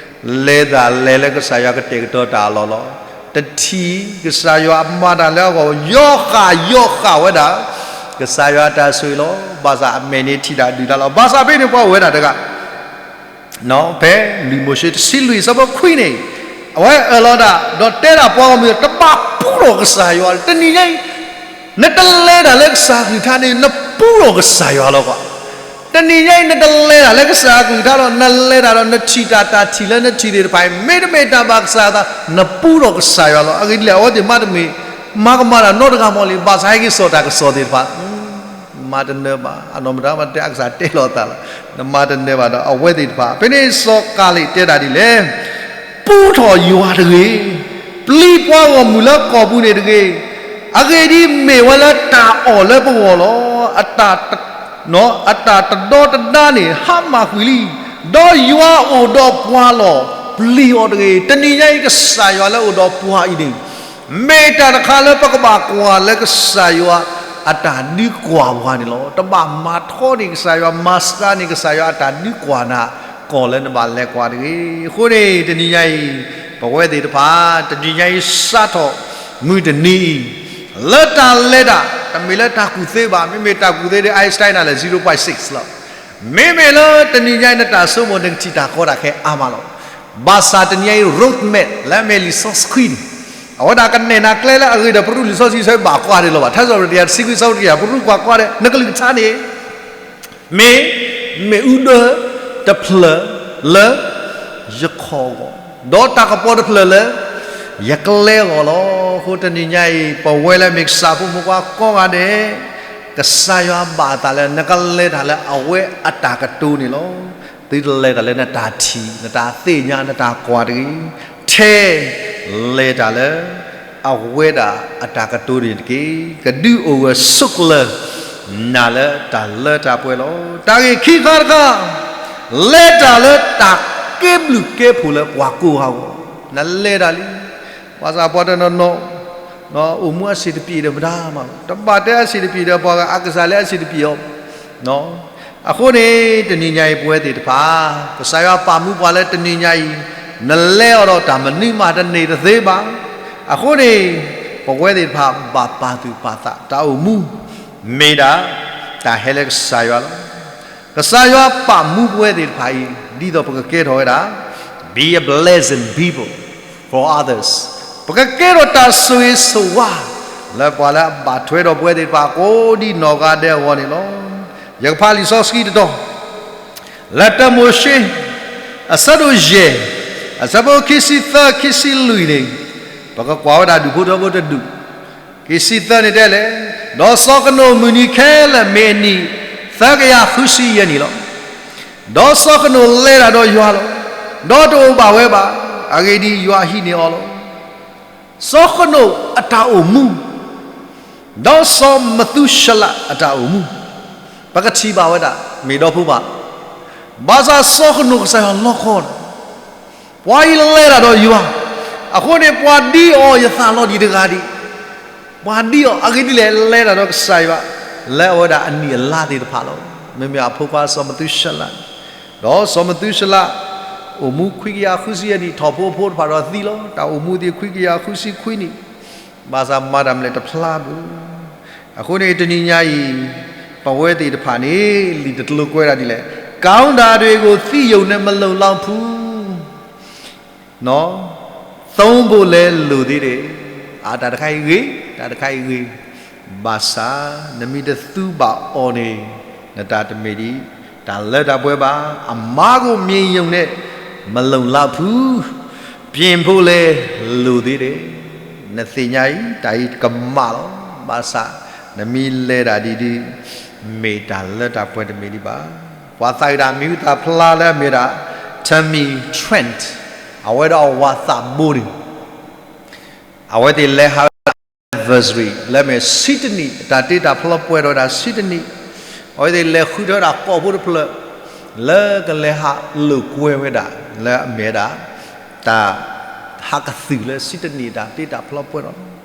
လဲၤတၢ်လဲၤလၢကစၢ်ယွၤကတဲာ်ကတီၤတၢ်အလီၢ်လီၤ. ထံၣ်ကစၢ်ယွၤအမၤတၢ်လၢအဂီၢ် ယီၤဃာ်ယီၤဃာ်ဝဲဒၣ် ကစၢ်ယွၤအတၢ်ဆိၣ်ဂ့ၤလီၤ. ဘၣ်ဆၣ်အမဲာ်န့ၣ်ထံၣ်တၢ်ဒုၣ်ဒါလီၤ. ဘၣ်ဆၣ်ဖဲန့ၣ်ပှၤအိၣ်ဝဲဒၣ်တဂၤ ဖဲလွံၢ်မိၤၡ့တဆံလွံၢ်အဆၢဖိခွံန့ၣ် အဝဲအၢၣ်လီၤတၢ် ဒီးတဲဒၣ်ပှၤဂီၢ်မုၢ် တဘၣ်ပူထီၣ်ကစၢ်ယွၤ တနံၤညါအံၤ နတလဲၤတၢ်လၢကစၢ်အကလုၢ်ကထါန့ၣ် နပူထီၣ်ကစၢ်ယွၤလီၤကွၢ်. တနံၤညါအံၤ နတလဲၤတၢ်လၢကစၢ်အကလုၢ်ကထါဒီး နလဲၤတၢ်ဒီးနထံၣ်တၢ် တၢ်ထံၣ်လၢနထံၣ်သ့ၣ်တဖၣ်အံၤ မ့တမ့ၢ်တၢ်ဘၣ်ကစၢ်ယွၤအသး နပူထီၣ်ကစၢ်ယွၤလီၤ. အဂ့ၢ်ဒ်လဲၣ် အဝဲသ့ၣ်မၤတမ့ၢ် မၤကမၣ်တၢ်နီတဂၤမ့ၢ်လံ ဘၣ်ဆၣ်ဟဲက့ၤစိာ်တၢ်ကစီၣ်သ့ၣ်တဖၣ် မၤတနၢၤဘၣ်. အနီၢ်မတၤမတၤတဲအကစၢ်တဲလီၤအသးလီၤ. နမၤတနၢၤဘၣ်ဒီး အဝဲသ့ၣ်တဖၣ် ဖဲန့ၣ်စီၤကၤလ့းတဲဒၣ်ဒ်လဲၣ်, ပူထီၣ်ယွၤတဂ့ၤ, ပျံၤပှၤဂီၢ်မုၢ်လၢကီၢ်ပူၤန့ၣ်တဂ့ၤ, အဂ့ၢ်ဒ်အံၤမ့ၢ်ဝဲလၢတၢ်အီၣ်လၢပဂီၢ်လီၤ. အတၢ် အတၢ်တဒီတဒါန့ၣ် ဟါမၢ်ကွံာ်လံ, ဒီးယွၤအိၣ်ဒီးပှၤလီၤ. ပျံၤအီၤတဂ့ၤ. တနံၤညါအံၤ ကစၢ်ယွၤလၢအိၣ်ဒီးပှၤအံၤန့ၣ် မ့ၢ်တၢ်တခါလၢပကဘၣ်ကွၢ်လၢကစၢ်ယွၤအတၢ်ဒုးကွၢ်ပှၤန့ၣ်လီၤ. တဘၣ်မၤထီန့ၢ်ကစၢ်ယွၤ မၤစှၤန့ၢ်ကစၢ်ယွၤအတၢ်ဒုးကွၢ်နၤ ကီၢ်လၢနဘၣ်လဲၤကွၢ်တဂ့ၤ. အဃိန့ၣ် တနံၤညါအံၤ ပဝဲသ့ၣ်တဖၣ် တနံၤညါအံၤစးထီၣ် မုၢ်တနံၤအံၤ လၢတၢ်လဲၤတၢ် တမ့ၢ်လၢတၢ်ကူၣ်သ့ဘၣ်. မ့မ့ၢ်တၢ်ကူၣ်သ့ဒီး Einstein နၤလဲၣ် zero point six လီၤ. မ့မ့ၢ်လၢတနံၤညါအံၤ နတၢ်ဆိကမိၣ် နကထံၣ်တၢ်ကီတၢ်ခဲအါမးလီၤ. ဘၣ်ဆၣ်တနံၤညါအံၤ roadmap လၢအမ့ၢ်လံာ်စီဆှံန့ၣ် အဝဲဒၣ်ကနဲၣ်နၤကျဲလၢအဂ့ၤဒီး ပရူးလံာ်စီဆှံ ဆၢဘၣ်ကွၢ်န့ၣ်လီၤဘၣ်. ထါစံးပတြၢၤ တဆံခွံ ဆၢဖိတကယၤ ပရူးကွၢ်ကွၢ်ဒီး နကလုၢ်ကထါန့ၣ် မ့ၢ် မ့ၣ်အူဒၢတဖျၢၣ်လၢယခီၣ်အဂီၢ်, ဒီးတၢ်ကပီၤတဖျၢၣ်လၢယကျဲအဂီၢ်လီၤ. အဃိတနံၤညါအံၤ ပဝဲလၢမ့ၢ်ကစၢ်ဖိမုၣ်ဖိကိးဂၤဒဲး, ကစၢ်ယွၤဘၣ်အသးလၢနကလဲၤတၢ်လၢအဝဲအတၢ်ကတိၤန့ၣ်လီၤ. သုတလဲၤတၢ်လၢနတၢ်ထံၣ်, နတၢ်သ့ၣ်ညါ, နတၢ်ကွၢ်တဂ့ၤ, ထဲလဲၤတၢ်လၢ အဝဲဒၣ်အတၢ်ကတိၤန့ၣ်တက့ၢ်. ကဒုးအိၣ်ဂၢၢ်ဆိးကျၢၤနၤလၢတၢ်လၢတၢ်ပှဲၤလီၤ. တၢ်ဂ့ၢ်ခံခါတခါ, လဲၤတၢ်လၢတၢ်ကဲဘျုးကဲဖှိၣ်လၢပှၤကိးဂၤအဂီၢ်, နလဲၤတၢ်လံ. ဘၣ်ဆၣ်ပှၤတနီၤနီၤ အိၣ်မူအဆင်တပြေဒီးမတၤမး, တဘၣ်တဲအဆင်တပြေဒီးပှၤဂၤ အကစၢ်လၢအဆင်တပြေအီၤ အဃိန့ၣ် တနံၤညါအံၤပဝဲသ့ၣ်တဖၣ် ကစၢ်ယွၤပာ်မူပှၤလၢတနံၤညါအံၤ နလဲၤအီၤဒီးတၢ်မနုၤမးတန့ၢ်တသ့ဘၣ်. အဃိန့ၣ် ပဝဲသ့ၣ်တဖၣ်ဘၣ်ပာ်သူၣ်ပာ်သး တၢ်အိၣ်မူ မ့ၢ်ဒၣ် တၢ်ဟဲလၢကစၢ်ယွၤလီၤ. ကစၢ်ယွၤပာ်မူပဝဲသ့ၣ်တဖၣ်အံၤ ဒ်သိးပကကဲထီၣ်ဝဲဒၣ် be a blessing people for others, ပကကဲထီၣ်တၢ်ဆိၣ်ဂ့ၤဆိၣ်ဝါ လၢပှၤလၢအဘၣ်ထွဲဒီးပဝဲသ့ၣ်တဖၣ်ကိးဒံးနီၢ်ဂၤဒဲးအဂီၢ်န့ၣ်လီၤ. ယကဖးလံာ်စီဆှံတတီၤ လၢတၢမိၤၡ့ အဆၢဒိၣ်ယဲၢ် အဆၢဖိခံဆံသၢ ခံဆံလွံၢ်န့ၣ် ပကကွၢ်ဝဲဒၣ်ဒူၣ်ဖိထၢဖိတဒူၣ်, ခံဆံသၢန့ၣ်တဲလဲၣ်, ဒီးစီၤကနိးမုၢ်နံၤခဲလၢာ်မ့ၢ်အနံၣ် သၢကယၤဃုဆံယဲၢ်နံၣ်လီၤ. ဒီးစီၤကနိးလဲၤတၢ်ဒီးယွၤလီၤ. ဒီးတအိၣ်ဘၣ်ဝဲဘၣ်. အဂ့ၢ်ဒ်အံၤ, ယွၤဟံးန့ၢ်အီၤလီၤ. စီၤကနိးအတၢ်အိၣ်မူ ဒီးစီၤမသူၤၡလးအတၢ်အိၣ်မူ ပကထံၣ်ဘၣ်ဝဲဒၣ် မ့ၢ်ဒီဖိဘၣ်. ဘၣ်ဆၣ်စီၤကနိးကစၢ်ယွၤလီခီန့ၣ် ပှၤအံၤလဲၤတၢ်ဒီးယွၤ, အဃိန့ၣ် ပှၤဒ်အီၤယသးလီၤဒံးတဂၤဒံး, ပှၤဒ်အီၤ အဂ့ၢ်ဒ်လဲၣ် လဲၤတၢ်ဒီးကစၢ်ယွၤ လၢအဝဲဒၣ်အနံၣ်အလါသ့ၣ်တဖၣ်လီၤ. မ့မ့ၢ်အဖိခွါစီၤမသူၤၡလး, ဒီးစီၤမသူၤၡလး အိၣ်မူခွံကယၤဃုဆံယဲၢ်နံၣ် ထီၣ်ဖိအဖိတဖၣ်ဒီးသံလီၤ. တၢ်အိၣ်မူသ့ၣ်ခွံကယၤဃုဆံခွံနံၣ်, ဘၣ်ဆၣ်မၤတၢ်မနုၤလဲၣ်တဖျါဘၣ်. အဃိန့ၣ် တနံၤညါအံၤ ပဝဲသ့ၣ်တဖၣ်န့ၣ် လံာ်တကျိၤကွဲးဒၣ်ဒ်လဲၣ်, ကောင်းတာတွေကို သိရုံနဲ့ မလုံလောက်ဘူး, သုံးဖို့လည်း လိုသေးတယ်. အါ တၢ်တခါအံၤဂ့ၤ, တၢ်တခါအံၤဂ့ၤ, ဘၣ်ဆၣ် နမ့ၢ်တသူဘၣ်အီၤန့ၣ် နတၢ်တမ့ၢ်ဒ် တၢ်လၢတၢ်ပှဲၤဘၣ်. အမှားကို မြင်ရုံနဲ့ မလုံလောက်ဘူး, ပြင်ဖို့လည်း လိုသေးတယ်. နသ့ၣ်ညါအံၤ တၢ်အံၤတကမၣ်လီၤ. ဘၣ်ဆၣ် နမ့ၢ်လဲၤတၢ်ဒ်ဒ် မ့ၢ်တၢ်လၢတၢ်ပှဲၤတမ့ၢ်ဒံးဘၣ်. ပှၤသးဝံၣ်တၢ်မံၤဟူသၣ်ဖျါလၢအမ့ၢ်ဒၣ် Tammy Trent, အဝဲဒီးအဝၤသးဘိန့ၣ် အဝဲသ့ၣ်လဲၤဟးဝဲဒၣ် anniversary လၢအမ့ၢ် ဆံတနံၣ် တၢ်တ့တၢ်ဖျီပှဲၤထီၣ်ဝဲဒၣ် ဆံတနံၣ်, အဝဲသ့ၣ်လဲၤဃုထၢဝဲဒၣ်ကိာ်ဖိတဖျၢၣ် လၢကလဲၤဟးလိာ်ကွဲဝဲဒၣ် လၢအမ့ၢ်ဝဲဒၣ် တၢ်ဟးကသုၣ်လၢဆံတနံၣ် တၢ်တ့တၢ်ဖျီပှဲၤထီၣ်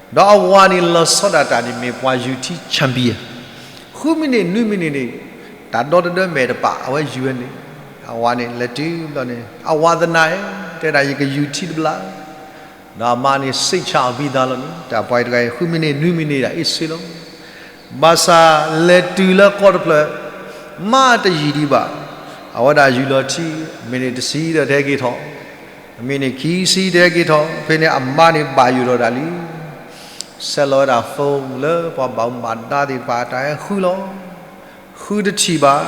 ဒီးအဝၤန့ၣ် လီၤဆီဒၣ်တၢ်န့ၣ် မ့ၢ်ပှၤယူၤထံ champion, ဃုမံးနံး နွံမံးနံးန့ၣ် တၢ်ဒီတဒၢမဲာ်တပာ် အဝဲယူၤဝဲန့ၣ်, အဝၤန့ၣ် လဲၤတုၤဘျီန့ၣ် အဝၤသနာ်ဧၢ, တဲဒၣ် ယကယူၤထံတဘျီ ဒီးအမါန့ၣ်စံးဆၢအီၤဘံသးလီၤန့ၣ် တၢ်ပှၤတဂၤအံၤ ဃုမံးနံးနွံမံးနံးဒၣ်အ့ၣ်စ့လီၤ. ဘၣ်ဆၣ်လဲၤတုၤလၢကီၢ်တဖျၢၣ် မးတယံာ်ဒံးဘၣ်. အဝဲဒၣ်ယူၢ်လီၤထံ မံးနံးတဆံဒီးတဟဲက့ၤထီၣ်, မံးနံးခံဆံတဟဲက့ၤထီၣ်, ဖဲန့ၣ်အမါန့ၣ်ဘၣ်ယိၣ်ထီၣ်ဒၣ်လံ. ဆဲးလီၤဝဲဒၣ် phone လၢပှၤဘၣ်မူဘၣ်ဒါသ့ၣ်တဖၣ် တၢ်ဟဲဃုလီၤ. ဃုတထံၣ်ဘၣ်,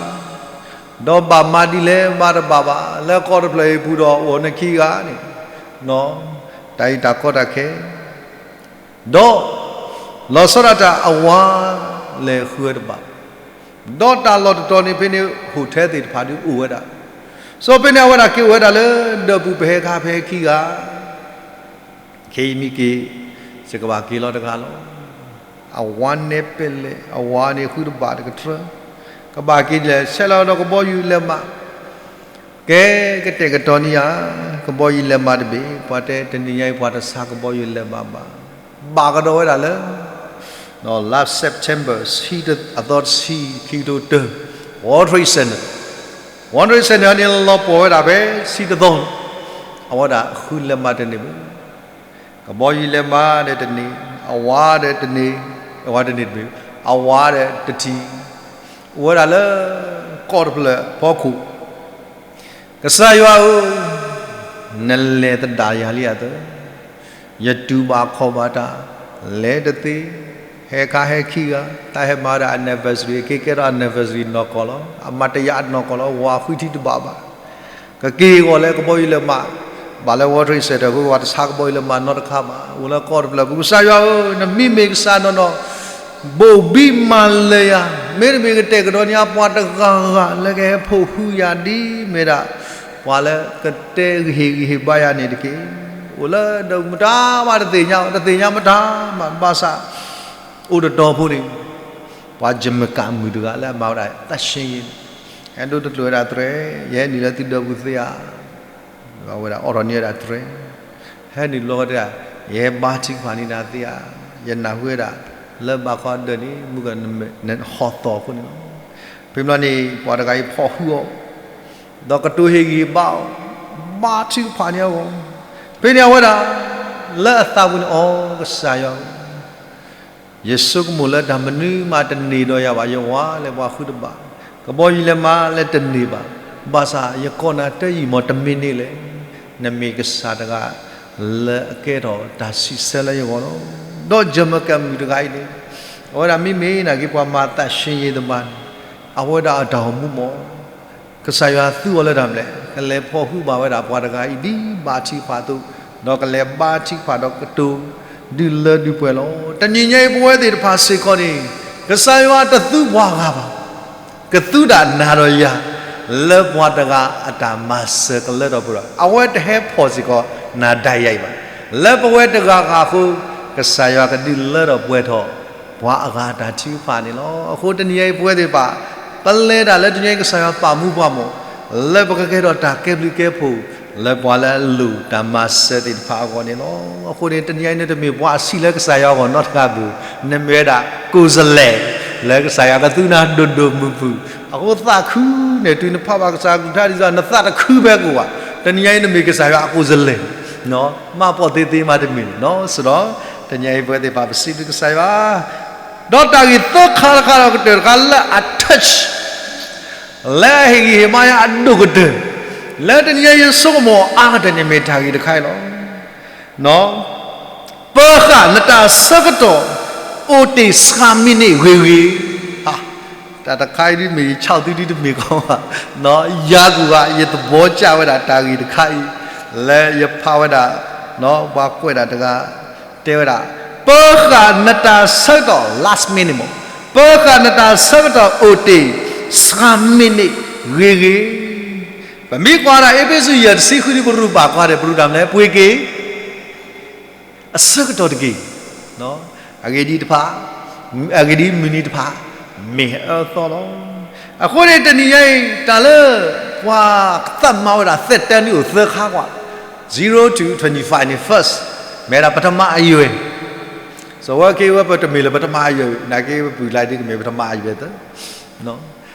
ဒီးဘၣ်မၤဒ်လဲၣ်မၤတဘၣ်ဘၣ်, လၢကီၢ်တဖျၢၣ်အံၤပူၤဒီးအိၣ်နခံဂၤန့ၣ်, တၢ်အံၤတၢ်ကီတၢ်ခဲ, ဒီးလီၤဆီဒၣ်တၢ်အဝၤလဲၤဃုဝဲတဘၣ်, ဒီးတၢ်လီၢ်တတီၤန့ၣ် ဖဲန့ၣ် hotel သ့ၣ်တဖၣ်ဒုးအိၣ်ဝဲဒၣ်, စီၤဖဲန့ၣ်အဝဲဒၣ်က့ၤအိၣ်ဝဲဒၣ်လၢဒၢးပူၤ ပဟဲခါဖဲခံဂၤ ခဲအံၤမ့ၢ်က့ၤ ယကဘၣ်က့ၤလီၤတဂၤလီၤ. အဝၤနဲပဲလဲၣ်, အဝၤန့ၣ်ဃုတဘၣ်တကတြၢၤ, ကဘၣ်က့ၤဒ်လဲၣ်, ဆဲးလီၤဒီးကဘီယူၤလဲၤမး, ကဲကတဲာ်ကတီၤန့ၢ်ယၤ, ကဘီယူၤလဲၤမးတဘ့ၣ်, ပှၤတဲတနံၤညါအံၤပှၤတဆါကဘီယူၤလဲၤမးဘၣ်, ဘၣ်ကဒီးဝဲဒၣ်လၢ လါ September ဆံအသီတဆံ ခံကထိတၢ, World Trade Center, World Trade Center န့ၣ်လီၤပှီၢ်ဝဲဒၣ်ဖဲဆံတသီ, အဝဲဒၣ်ဃုလဲၤမးတန့ၢ်ဘၣ်. ကဘီယူၤလဲၤမးဒီးတန့ၢ်, အဝၤဒီးတန့ၢ်, အဝၤတန့ၢ်တမ့ၢ်, အဝၤဒီးတထံၣ်, အိၣ်ဝဲဒၣ်လၢကီၢ်တဖျၢၣ်အဖီခိၣ်, ကစၢ်ယွၤဧၢ, နလဲၤသဒၣ်ယၤလံအသိး, ယတူၢ်ဘၣ်ခီၣ်ဘၣ်တၢ်, လဲၤတသ့, ဟဲခါဟဲခံဂၤ, တၢ်ဟဲမၤဝဲဒၣ် anniversary အက့ၤကဲထီၣ် anniversary နီၢ်ကီၢ်လီၤ, အမၤတယာ်နီၢ်ကီၢ်လီၤ, ဝၤဃုထံတဘၣ်ဘၣ်. ကက့ၤအဂီၢ်လၢကဘီယူၤလဲၤမး, ဘၣ်လၢ World Trade Center အဃိ ပှၤတဆါကဘီယူၤလဲၤမးနီတခါဘၣ်, အိၣ်လၢကီၢ်တဖျၢၣ်ပူၤ, ကစၢ်ယွၤဧၢ, နမ့မ့ၢ်ကစၢ်နီၢ်နီၢ်, ဘိၣ်ဘံမၤလၢယၤ, မ့တမ့ၢ်ကတဲာ်ကတီၤန့ၢ်ယၤပှၤတဂၤဂၤလၢကဟဲဖီၣ်ဟုယၤဒ်မ့ၢ်ဒၣ် ပှၤလၢကတဲဂ့ၤဟ့ၣ်ဂံၢ်ဟ့ၣ်ဘါယၤန့ၣ်တက့ၢ်. အိၣ်လၢဒၢးပူၤမတၤမးတသ့ၣ်ညါ, တသ့ၣ်ညါမတၤမး, ဘၣ်ဆၣ် အိၣ်တတီၤဖိန့ၣ် ပှၤယမကၤမုၣ်တဂၤလၢအမၤဝဲဒၣ်သးဆံယ့, ဟဲဒိတကျိၤဝဲဒၣ်တြဲၤ, ယဟဲနုာ်လၢသုဒၢးပူၤသ့ဧါ, ဝဲဒၣ်အိးထီၣ်န့ၢ်ဝဲဒၣ်တြဲၤ, ဟဲနုာ်လီၤဝဲဒၣ်, ယဟဲဘါထုကဖၣ်န့ၢ်နၤသ့ဧါ, ယနၢ်ဟူဝဲဒၣ်, လၢဘၣ်ဃီဒၢးန့ၣ် မုၢ်ကနၢဟီၣ်သီၣ်အဃိန့ၣ်လီၤ. ဖဲမ့ၢ်န့ၣ် ပှၤတဂၤအံၤဖီၣ်ဟုအီၤ, ဒီးကတိၤဟ့ၣ်ဂံၢ်ဟ့ၣ်ဘါအီၤ, ဘါထုကဖၣ်န့ၢ်အဂီၢ်, ဖဲန့ၣ်အဝဲဒၣ် လၢအသးပူၤန့ၣ် အိ ကစၢ်ယွၤဧၢ, ယဆိကမိၣ်လၢတၢ်မနုၤမးတန့ၢ်ဒီးယၤဘၣ်, ယဝၤလၢပှၤဃုတဘၣ်, ကဘီယူၤလဲၤမးလၢတန့ၢ်ဘၣ်, ဘၣ်ဆၣ်ယကိးနၤတယံာ်မးတမ့ၢ်န့ၣ်လဲၣ်, နမ့ၢ်ကစၢ်တဂၤ လၢအကဲထီၣ်တၢ်စံးဆၢလၢယဂီၢ်လီၤ. ဒီးယမကၤမုၣ်တဂၤအံၤန့ၣ်, အဝဲဒၣ်မ့မ့ၢ်နာ်က့ၤပှၤမၤသးဆံယ့တဖၣ်န့ၣ်, အဝဲဒၣ်အတၢ်အိၣ်မူမး ကစၢ်ယွၤသူအီၤလၢတၢ်မနုၤလဲၣ်, ကလဲၤဖီၣ်ဟုဘၣ်ဝဲဒၣ်ပှၤတဂၤအံၤဒ်ဘါထုကဖၣ်အသိး, ဒီးကလဲၤဘါထုကဖၣ်ဒီးကတိၤဒုးလၢဒုးပှဲၤလီၤ. တနံၤညါအံၤပဝဲသ့ၣ်တဖၣ်စ့ၢ်ကီးန့ၣ်, ကစၢ်ယွၤတသူပှၤဂၤဘၣ်, ကသူဒၣ်နၤဒီးယၤ, လၢပှၤတဂၤအတၢ်မၤစၢၤကလၢထီၣ်ပှဲၤထီၣ်, အဝဲတဟဲဖီၣ်စ့ၢ်ကီးနၤဒီးယၤအံၤဘၣ်, လၢပဝဲတဂၤဂၤအဃိ, ကစၢ်ယွၤကဒုးလၢထီၣ်ပှဲၤထီၣ် ပှၤအဂၤတၢ်ထုကဖၣ်န့ၣ်လီၤ. အဃိတနံၤညါအံၤပဝဲသ့ၣ်တဖၣ်, ပလဲၤတၢ်လၢတနံၤညါအံၤကစၢ်ယွၤပာ်မူပှၤမး, လၢပကကဲထီၣ်တၢ်ကဲဘျုးကဲဖှိၣ်, လၢပှၤလၢအလိၣ်တၢ်မၤစၢၤသ့ၣ်တဖၣ်အဂီၢ်န့ၣ်လီၤ. အဃိန့ၣ် တနံၤညါအံၤနတမ့ၢ်ပှၤအဆံးလၢကစၢ်ယွၤအဂီၢ်နီတဂၤဘၣ်, နမ့ၢ်ဝဲဒၣ် ကိုယ်စားလှယ်, လၢကစၢ်ယွၤကသူနၤဒိၣ်ဒိၣ်မုၢ်မုၢ်, အဃိသးခုန့ၣ် တုၤနဖးဘၣ်ကစၢ်အကလုၢ်ကထါဒ်သိး နသးတခုဘၣ်ကိၣ်ဘၣ်, တနံၤညါအံၤနမ့ၢ်ကစၢ်ယွၤအ ကိုယ်စားလှယ် မးပီၣ်သ့သ့မးတမ့ၢ်န့ၣ်လီၤ. စ့ၢ်ကီး တနံၤအံၤပဝဲသ့ၣ်တဖၣ်ပစံးဘျုးကစၢ်ယွၤ, ဒီးတၢ်ဂ့ၢ်သၢခါတခါဒီးကတၢၢ်တခါလၢအ touch လၢအဟ့ၣ်ဂံၢ်ဟ့ၣ်ဘါယၤအဒိၣ်ကတၢၢ်, လၢတနံၤညါအံၤယဆိကမိၣ်အါကတၢၢ်န့ၣ်မ့ၢ်တၢ်ဂ့ၢ်တခါအံၤလီၤ. ပၢၤဃာ်နတၢ်ဆၢကတီၢ် အိၣ်တ့ၢ်သၢမံးနံးဂ့ၤဂ့ၤ, တၢ်တခါအံၤဒ်မ့ၢ်ယဆၢၣ်သုဒ်တမ့ၢ်ကီဘၣ်, ယၤကူၣ်ဘၣ် ယသဘောကျဝဲဒၣ်တၢ်ဂ့ၢ်တခါအံၤ, လၢယဖးဝဲဒၣ်, ပှၤကွဲးဒၣ်တဂၤ တဲဝဲဒၣ်, ပၢၤဃာ်နတၢ်ဆၢကတီၢ် last minute မး, ပၢၤဃာ်နတၢ်ဆၢကတီၢ်အိၣ်တ့ၢ်သၢမံးနံးဂ့ၤဂ့ၤ, ပမ့ၢ်ကွၢ်ဒၣ်အ့းဖ့းစူးယဲၢ်တဆံဃုဒ်ပရူးဘၣ်ကွၢ်ဒီး ပရူးတၢ်မနုၤလဲၣ် ပှ့ၤက့ၤ အဆၢကတီၢ်တက့ၢ်. အဂ့ၢ်ဒ်တဖၣ်, အဂ့ၢ်ဒ်မုၢ်နံၤတဖၣ် မ့ၢ်အၢသီလီၤ. အဃိန့ၣ်တနံၤညါအံၤ တၢ်လၢ ပှၤသးမၤဝဲဒၣ် သက်တမ်း ဒ်အိၣ်သၢခါကွၢ်, zero to twenty-five န့ၣ် first, မ့ၢ်ဝဲဒၣ်ပထမအရွယ်, စီၤဝဲက့ဝဲပတမ့ၢ်လၢပထမအရွယ်, နာ်က့ပပုၢ်ကျါဒ်ကမ့ၢ်ပထမအရွယ်သၢ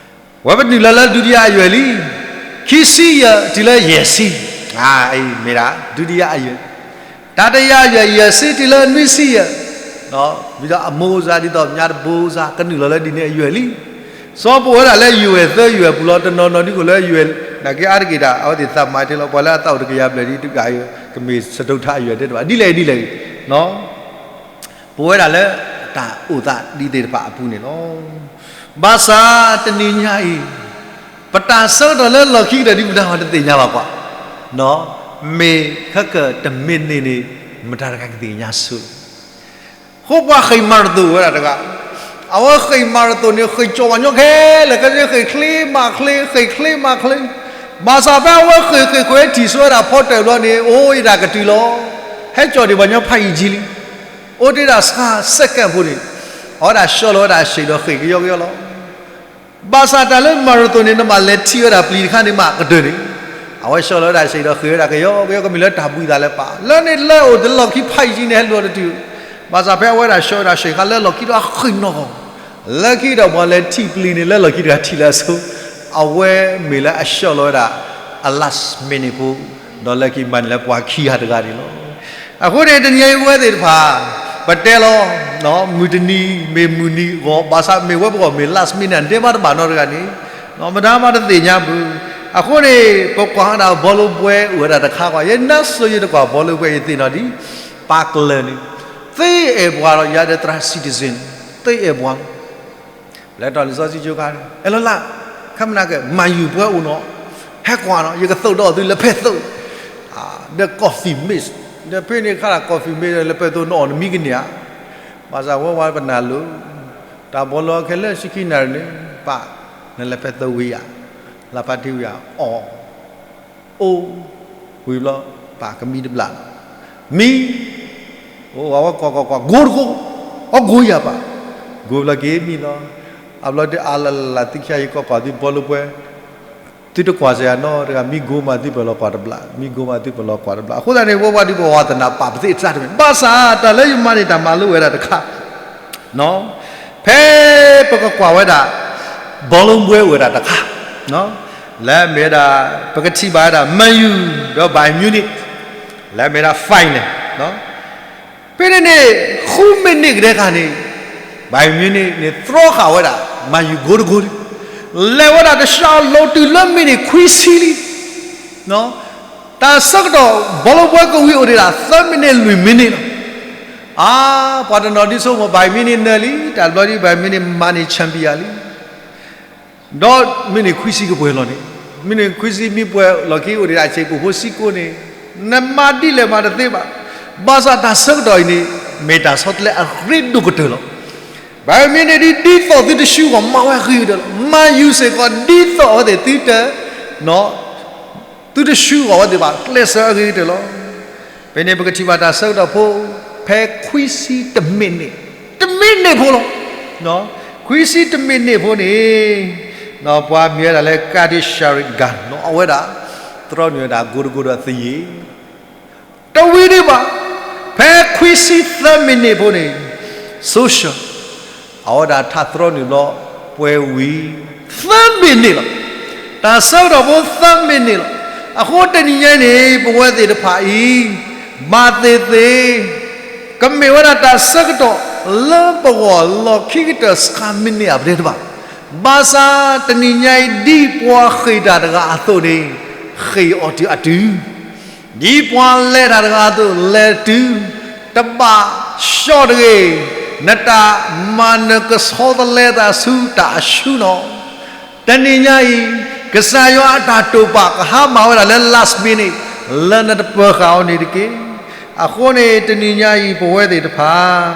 ဝဲပနုာ်လီၤလၢ ဒုတိယအရွယ် လံ, ခံဆံယဲၢ်တုၤလၢယဲၢ်ဆံ, အအံၤမ့ၢ်ဒၣ် ဒုတိယအရွယ်, ခံ တၢ်တယာ်ယွၤ ယွၤစ့တုၤလၢနွံဆံယဲၢ်, ဒ်သိးအမိၢ်အိၣ်စါ ဒ်သိးမၠါတဘိစါ ကနုာ်လီၤလၢဒ်န့ၣ်အယွဲၢ်လံ. စီၤပီဝဲဒၣ်လၢယွဲၢ်သၢယွဲၢ်ပူၤလီၤ. တနီၤနီၤဒ်သိးလၢယွဲၢ်, နာ်က့အါတက့ၢ်တၢ် အဝဲသ့ၣ်သးမၤတ့ၢ်လီၤ. ပှၤလၢအသးအိၣ်တကယၤဘျဲၣ်ဒ်တဂၤအံၤ ကမ့ၢ်စတုတ္ထအယွဲၢ်တဲတဘၣ် ဒ်လဲၣ်ဒ်လဲၣ်ဂ့ၤ ပဝဲဒၣ်လၢတၢ်အိၣ်သးဒ်သ့ၣ်တဖၣ်အပူၤန့ၣ်လီၤ. ဘၣ်ဆၣ်တနံၤညါအံၤ ပတၢ်ဆၢကတီၢ်လၢလီၢ်ခံကတၢၢ်ဒ်ပတၢ်မၤတသ့ၣ်ညါဘၣ်ကွၢ်, မ့ၢ်ခဲကတၢၢ်တမံးနံးန့ၣ် မတၤတဂၤကသ့ၣ်ညါဆိ, ဃိပှၤဃ့ၢ်မၤရသိၣ်ဝဲဒၣ်တဂၤ, အဝဲဃ့ၢ်မၤရသိၣ်န့ၣ် ဃ့ၢ်ကၠီၤပှၤညီခဲလၢာ် ခဲဆ့ ဃ့ၢ်ချ့မၤချ့ ဃ့ၢ်ချ့မၤချ့, ဘၣ်ဆၣ်ဖဲအဝဲဃ့ၢ်ဃ့ၢ်ဃ့ၢ်ထံၣ်ဆိဝဲဒၣ်ဖီတၢၣ်ဘျီန့ၣ် အိၣ်ယတၢ်ကတုၤလီၤ. ဟဲကၠီၤဒံးပှၤညီဖးယံာ်ကံလံ. အိၣ်တ့ၢ်ဒၣ်ဆါ second ဖိန့ၣ် အဝဲဒၣ်ဆှၢလီၤဝဲဒၣ်စ့ၢ်ဒီးဃ့ၢ်ကယီကယီလီၤ. ဘၣ်ဆၣ်တၢ်လၢမၤရသိၣ်န့ၣ် နဘၣ်လဲၤထံၣ်ဝဲဒၣ်ပျံၤတခါန့ၣ်မးကတၢၢ်န့ၣ်, အဝဲဆှၢလီၤဝဲဒၣ်စ့ၢ်ဒီးဃ့ၢ်ဝဲဒၣ်ကယီကယီ ကမ့ၢ်လၢတၢ်ဘှံးသးလၢပၢ် လၢန့ၣ်လၢအိၣ်တလီၢ်ခံဖးယံာ်ကံန့ၣ် ဟဲလူၤအီၤတတုၤ, ဘၣ်ဆၣ်ဖဲအဝဲဒၣ်ဆှၢဝဲဒၣ်စ့ၢ်ခါလၢလီၢ်ခံဒီးအဃ့ၢ်နီၢ်ကီၢ်, လၢခံဒီးပှၤလဲၤထံၣ်ပျံၤန့ၣ် လၢလီၢ်ခံတဂၤထံၣ်လၢအဆိ, အဝဲမ့ၢ်လၢအဆှၢလီၤဝဲဒၣ် အ last minute ဖိ, ဒီးလၢခံမၤန့ၢ်လၢပှၤခံဂၤတဂၤန့ၣ်လီၤ. အဃိန့ၣ် တနံၤညါအံၤပဝဲသ့ၣ်တဖၣ် ပတဲလီၤ မုၢ်တနံၤ မ့ၢ်မုၢ်နံၤဂီၤ ဘၣ်ဆၣ်မ့ၢ်ဝဲပဂီၢ်မ့ၢ် last minute ဒဲးဘၣ်တဘၣ်နီတဂၤန့ၣ် မတၤမးတသ့ၣ်ညါဘၣ်. အဃိန့ၣ် ပကွၢ်ဝဲဒၣ်ဘီလိပှဲၤအိၣ်ဝဲဒၣ်တခါကွၢ်, ယနာ်စိၤယတကွၢ်ဘီလိပှဲၤ ယသ့ၣ်နီၣ်ဒံး ပာ်ကလၢၢ်န့ၣ် သ့အဲၣ်ပှၤဒီးယၤဒီးသရၣ် citizen သ့အဲၣ်ပှၤ လဲၤထီၣ်လံာ်စီဆှံကၠိခါန့ၣ် အဲၣ်လီၤလၢ်, ခမနၤက့ Man U ပှဲၤအိၣ်နီၤ, ဟဲကွၢ်နီၤ ယကသိးဒီးသုလၢဖဲသိး, ဒီး coffee mix, ဒီးဖဲန့ၣ်ခါ coffee mix လၢဖဲသိး နအီၣ်နမံကန့ၢ်ဧါ, ဘၣ်ဆၣ်ဝဲဝဲပနၢ်လိၤ, တၢ်ဘီလီခဲလၢာ်ဆံခံနၣ်ရံၣ်န့ၣ် ပၢ်, နလဲၤဖဲသိးဝံၤဧါ, လၢဖါတံၢ်ဝံၤဧါ, အီၣ် အိၣ်, ဝံၤဘျီ ပၢ်ကမံတဘျီလီၤ, မံ, အိၣ်ဝဲကွၢ်ကွၢ်ကွၢ် ကိတကိ, အီၣ်ကိယၤပၢ်, ကိဘျီက့ၤမံလီၤ, အဘျီဒ်အါလၢ်လၢ်လၢ် သုခံဂၤယကကွၢ်သုဘီလိပှဲၤ, သုတကွၢ်စ့ၢ်ဧါနီတဂၤ မံကိမးသုပလီၤကွၢ်တဘျီ, မံကိမးသုပလီၤကွၢ်တဘျီ, အဃိသတးန့ၣ် ဝဲဝဲဒ်ပဝဲသနာ်ပာ်ပသ့ၣ်အတၢ်တမံၤ, ဘၣ်ဆၣ်တၢ်လၢယမၤန့ၢ်တၢ်မၤလိဝဲဒၣ်တခါ ဖဲပကကွၢ်ဝဲဒၣ် ဘီလိပှဲၤအိၣ်ဝဲဒၣ်တခါ, လၢမ့ၢ်ဝဲဒၣ် ပကထံၣ်ဘၣ်ဝဲဒၣ် Man U ဒီး Bayern Munich လၢမ့ၢ်ဒၣ် final, ဖဲန့ၣ်န့ၣ် ဃုမံးနံးကဒဲခါန့ၣ် Bayern Munich န့ၣ် သြီဃာ်ဝဲဒၣ် Man U ကိတကိလံ, လဲၤဝဲဒၣ်တစှၤလိၤတုၤလၢမံးနံးခွံဆံလံ တၢ်ဆၢကတီၢ် ဘီလိပှဲၤကဝံၤအိၣ်ဒံးဒၣ် သၢမံးနံးလွံၢ်မံးနံးလီၤ. အါ, ပှၤတနီၤဒ်ဆိကမိၣ် Bayern Munich နၢၤလံ, တၢ်ဘျီဒ် Bayern Munich မၤန့ၢ် champion လံ, ဒီးမံးနံးခွံဆံကပှဲၤလီၤန့ၣ်, မံးနံးခွံဆံမံပှဲၤလီၢ်ခံအိၣ်ဒံးဒၣ် အဆံးကိာ်ဖိစံကိန့ၣ်, နမၤဒ်လဲၣ်မၤတသ့ဘၣ်. ဘၣ်ဆၣ်တၢ်ဆၢကတီၢ်အံၤန့ၣ် မ့ၢ်တၢ်ဆီတလဲအရ့ဒိၣ်ကတၢၢ်လီၤ. Bayern Munich ဒ်သိးသုတဆှၢဂီၢ် မၤဝဲအဂ့ၤကတၢၢ်လီၤ. Man U စ့ၢ်ကီး ဒ်သိးအဝဲသ့ၣ်သုတ သုတဆှၢဂီၢ်ဝဲသ့ၣ်ဘၣ် ကျဲးစၢးအဂ့ၤကတၢၢ်လီၤ. ဖဲန့ၣ်ပကထံၣ်ဘၣ်တၢ်ဆၢကတီၢ်ဖိ ဖဲခွံဆံတမံးနံး, တမံးနံးဖိလီၤ. ခွံဆံတမံးနံးဖိန့ၣ် ပှၤမ့ၢ်ဝဲဒၣ်လၢ Granit Xhaka နီၤ အဝဲဒၣ် သြီန့ၢ်ဝဲဒၣ် ကိတကိဒီးသယ့ၣ် တဝံၤဒံးဘၣ်, ဖဲခွံဆံသၢမံးနံးဖိန့ၣ် Solskjaer အဝဲဒၣ်ထးသြီန့ၢ်ဘျီ ပှဲၤဝံၤ သၢမံးနံးလီၤ. တၢ်ဆၢကတီၢ်ဖိသၢမံးနံးလီၤ. အဃိတနံၤညါအံၤန့ၣ် ပဝဲသ့ၣ်တဖၣ်အံၤ ဘၣ်သ့ၣ်သ့ၣ် ကမ့ၢ်ဝဲဒၣ်တၢ်ဆၢကတီၢ် လၢပဂီၢ်လီၢ်ခံကတၢၢ် ဆှါမံးနံးအပတဲတဘၣ်. ဘၣ်ဆၣ်တနံၤညါအံၤ ဒ်ပှၤဃ့ၢ်တၢ်တဂၤအသိးန့ၣ် ဃ့ၢ်အီၤတုၤအတုၤ ဒ်ပှၤလဲၤတၢ်တဂၤအသိး လဲၤတုၤ, တဘၣ်ဆှီတဂ့ၤ, နတၢ်မၤနၢၤကဆီတလဲသးဆူတၢ်အဆူနီၤ. တနံၤညါအံၤ ကစၢ်ယွၤအတၢ်တိာ်ပာ်ကဟါမၢ်ဝဲဒၣ်လၢ last minute လၢနတပၢၤဃာ်အီၤန့ၣ်တက့ၢ်. အဃိန့ၣ် တနံၤညါအံၤ ပဝဲသ့ၣ်တဖၣ်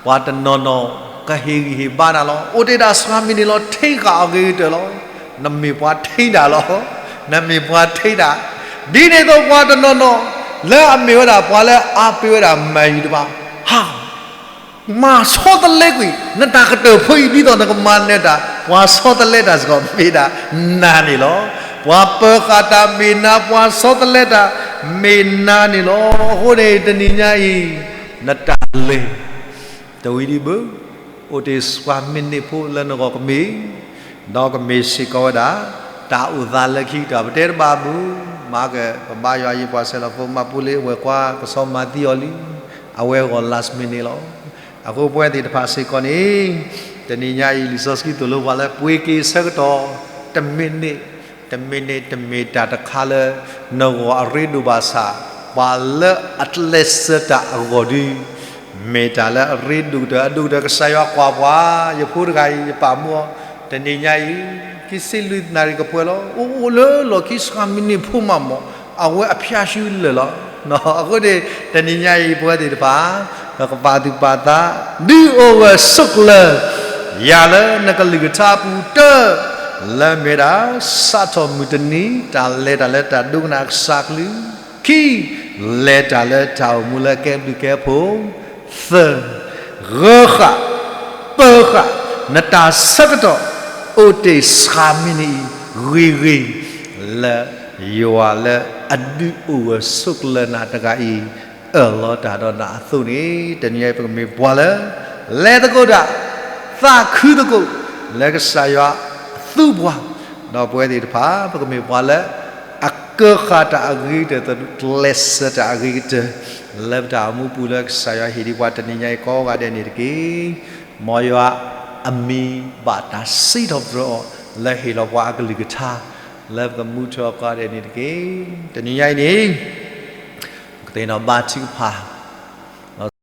ပှၤတနီၤနီၤ ကဟ့ၣ်ဂံၢ်ဟ့ၣ်ဘါနၤလီၤ. အိၣ်တ့ၢ်ဒၣ်ဆှါမံးနံးလီၤ ထိကၣ်အီၤဂ့ၤကတၢၢ်လီၤ. နမ့ၢ်ပှၤထိတၢ်လီၤ. နမ့ၢ်ပှၤထိတၢ်. ဒ်န့ၣ်အသိးပှၤတနီၤနီၤ လၢအမ့ၢ်ဝဲဒၣ်ပှၤလၢအါပ့ၤဝဲဒၣ် Man U တဖၣ် ဟါ မၤဆီတလဲကွံာ် နတၢ်ကတၢၢ်ဖိအံၤ ဒ်သိးနကမၤနၢၤတၢ် ပှၤဆီတလဲတၢ်စ့ၢ်ကီး မ့ၢ်ဒၣ်နၤန့ၣ်လီၤ. ပှၤပၢၤဃာ်တၢ်မ့ၢ်နၤ ပှၤဆီတလဲတၢ်မ့ၢ်နၤန့ၣ်လီၤ. အဃိန့ၣ် တနံၤညါအံၤ နတၢ်လဲၤ တဝံၤဒံးဘၣ်, အိၣ်တ့ၢ်ဆှါမံးနံးဖိလၢနဂီၢ်ကမ့ၢ်, ဒီးကမ့ၢ်စ့ၢ်ကီးဝဲဒၣ် တၢ်အိၣ်သးလၢခံကတၢၢ် ပတဲတဘၣ်ဘၣ် မၤက ပဘါယွၤယံၤပှၤဆဲးလီၤဖိမးပူလ့အဝဲၢ်ကွၢ် ကဆီမၤသံအီၤလံ, အဝဲဂီၤ last minute လီၤ. အဃိပဝဲသ့ၣ်တဖၣ်စ့ၢ်ကီးန့ၣ် တနံၤညါအံၤ လံာ်စီဆှံသိၣ်လိပှၤလၢပှ့ၤက့ၤဆၢကတီၢ် တမ့ၢ်န့ၣ်, တမ့ၢ်န့ၣ် တမ့ၢ်တၢ်တခါလၢ နဂီၢ်အရ့ဒိၣ်ဘၣ်ဆၣ် ပှၤလၢအကျဲးစၢးတၢ်အဂီၢ်ဒီး မ့ၢ်တၢ်လၢအရ့ဒိၣ်ကတၢၢ် အဒိၣ်ကတၢၢ် ကစၢ်ယွၤကွၢ်ပှၤ, ယဖိတဂၤအံၤ ယပာ်မူအီၤ တနံၤညါအံၤ ခံဆံလွံၢ်နၣ်ရံၣ်ကပှဲၤလီၤ. အိၣ်အိၣ်လၢလီၢ်ခံ ဆှၢမံးနံးဖိမးမး အဝဲအဖျါဆူလၢာ်လီၤ. အဃိန့ၣ် တနံၤညါအံၤ ပဝဲသ့ၣ်တဖၣ် ပကပာ်သူၣ်ပာ်သး ဒုးအိၣ်ဂၢၢ်ဆိးကျၢၤ ယၤလၢနကလုၢ်ကထါအပူၤ တၢ လၢမ့ၢ်ဒၣ် စးထီၣ်မုၢ်တနံၤ တၢ်လဲၤတၢ်လၢတၢ်ဒိကနၣ်အကစၢ်အကလုၢ်, ခံ လဲၤတၢ်လၢတၢ်အိၣ်မူလၢကဲဘျုးကဲဖှိၣ်, သၢ ဂၢၤဃာ် ပၢၤဃာ် နတၢ်ဆၢကတီၢ် အိၣ်တ့ၢ်ဆှၢမံးနံးအံၤ ဂ့ၤဂ့ၤ လၢယွၤလၢအဒုးအိၣ်ဂၢၢ်ဆိးကျၢၤနၤတဂၤအံၤ အၢၣ်လီၤတၢ်ဒီးနၤအသိးန့ၣ် တနံၤအံၤပကမ့ၢ်ပှၤလၢ လဲၤသကိးတၢ် သးခုသကိး လၢကစၢ်ယွၤသူပှၤ, ဒီးပဝဲသ့ၣ်တဖၣ် ပကမ့ၢ်ပှၤလၢ အကၢဃာ်တၢ်အဂ့ၤကတၢၢ် ကျဲးစၢးတၢ်အဂ့ၤကတၢၢ် လၢပတၢ်အိၣ်မူပူၤလၢကစၢ်ယွၤဟ့ၣ်ဒံးပှၤတနံၤညါအံၤကိးဂၤဒဲးန့ၣ်တက့ၢ်. မ်ယွၤအမံၤဘၣ်တၢ်စံးထီၣ်ပတြၢၤအီၤ လၢဟ့ၣ်လီၤပှၤအကလုၢ်ကထါ လၢပကမူထီၣ်ကိးဂၤဒဲးန့ၣ်တက့ၢ်. တနံၤညါအံၤန့ၣ် ပကသ့ၣ်နီၣ်ဘါထုကဖၣ်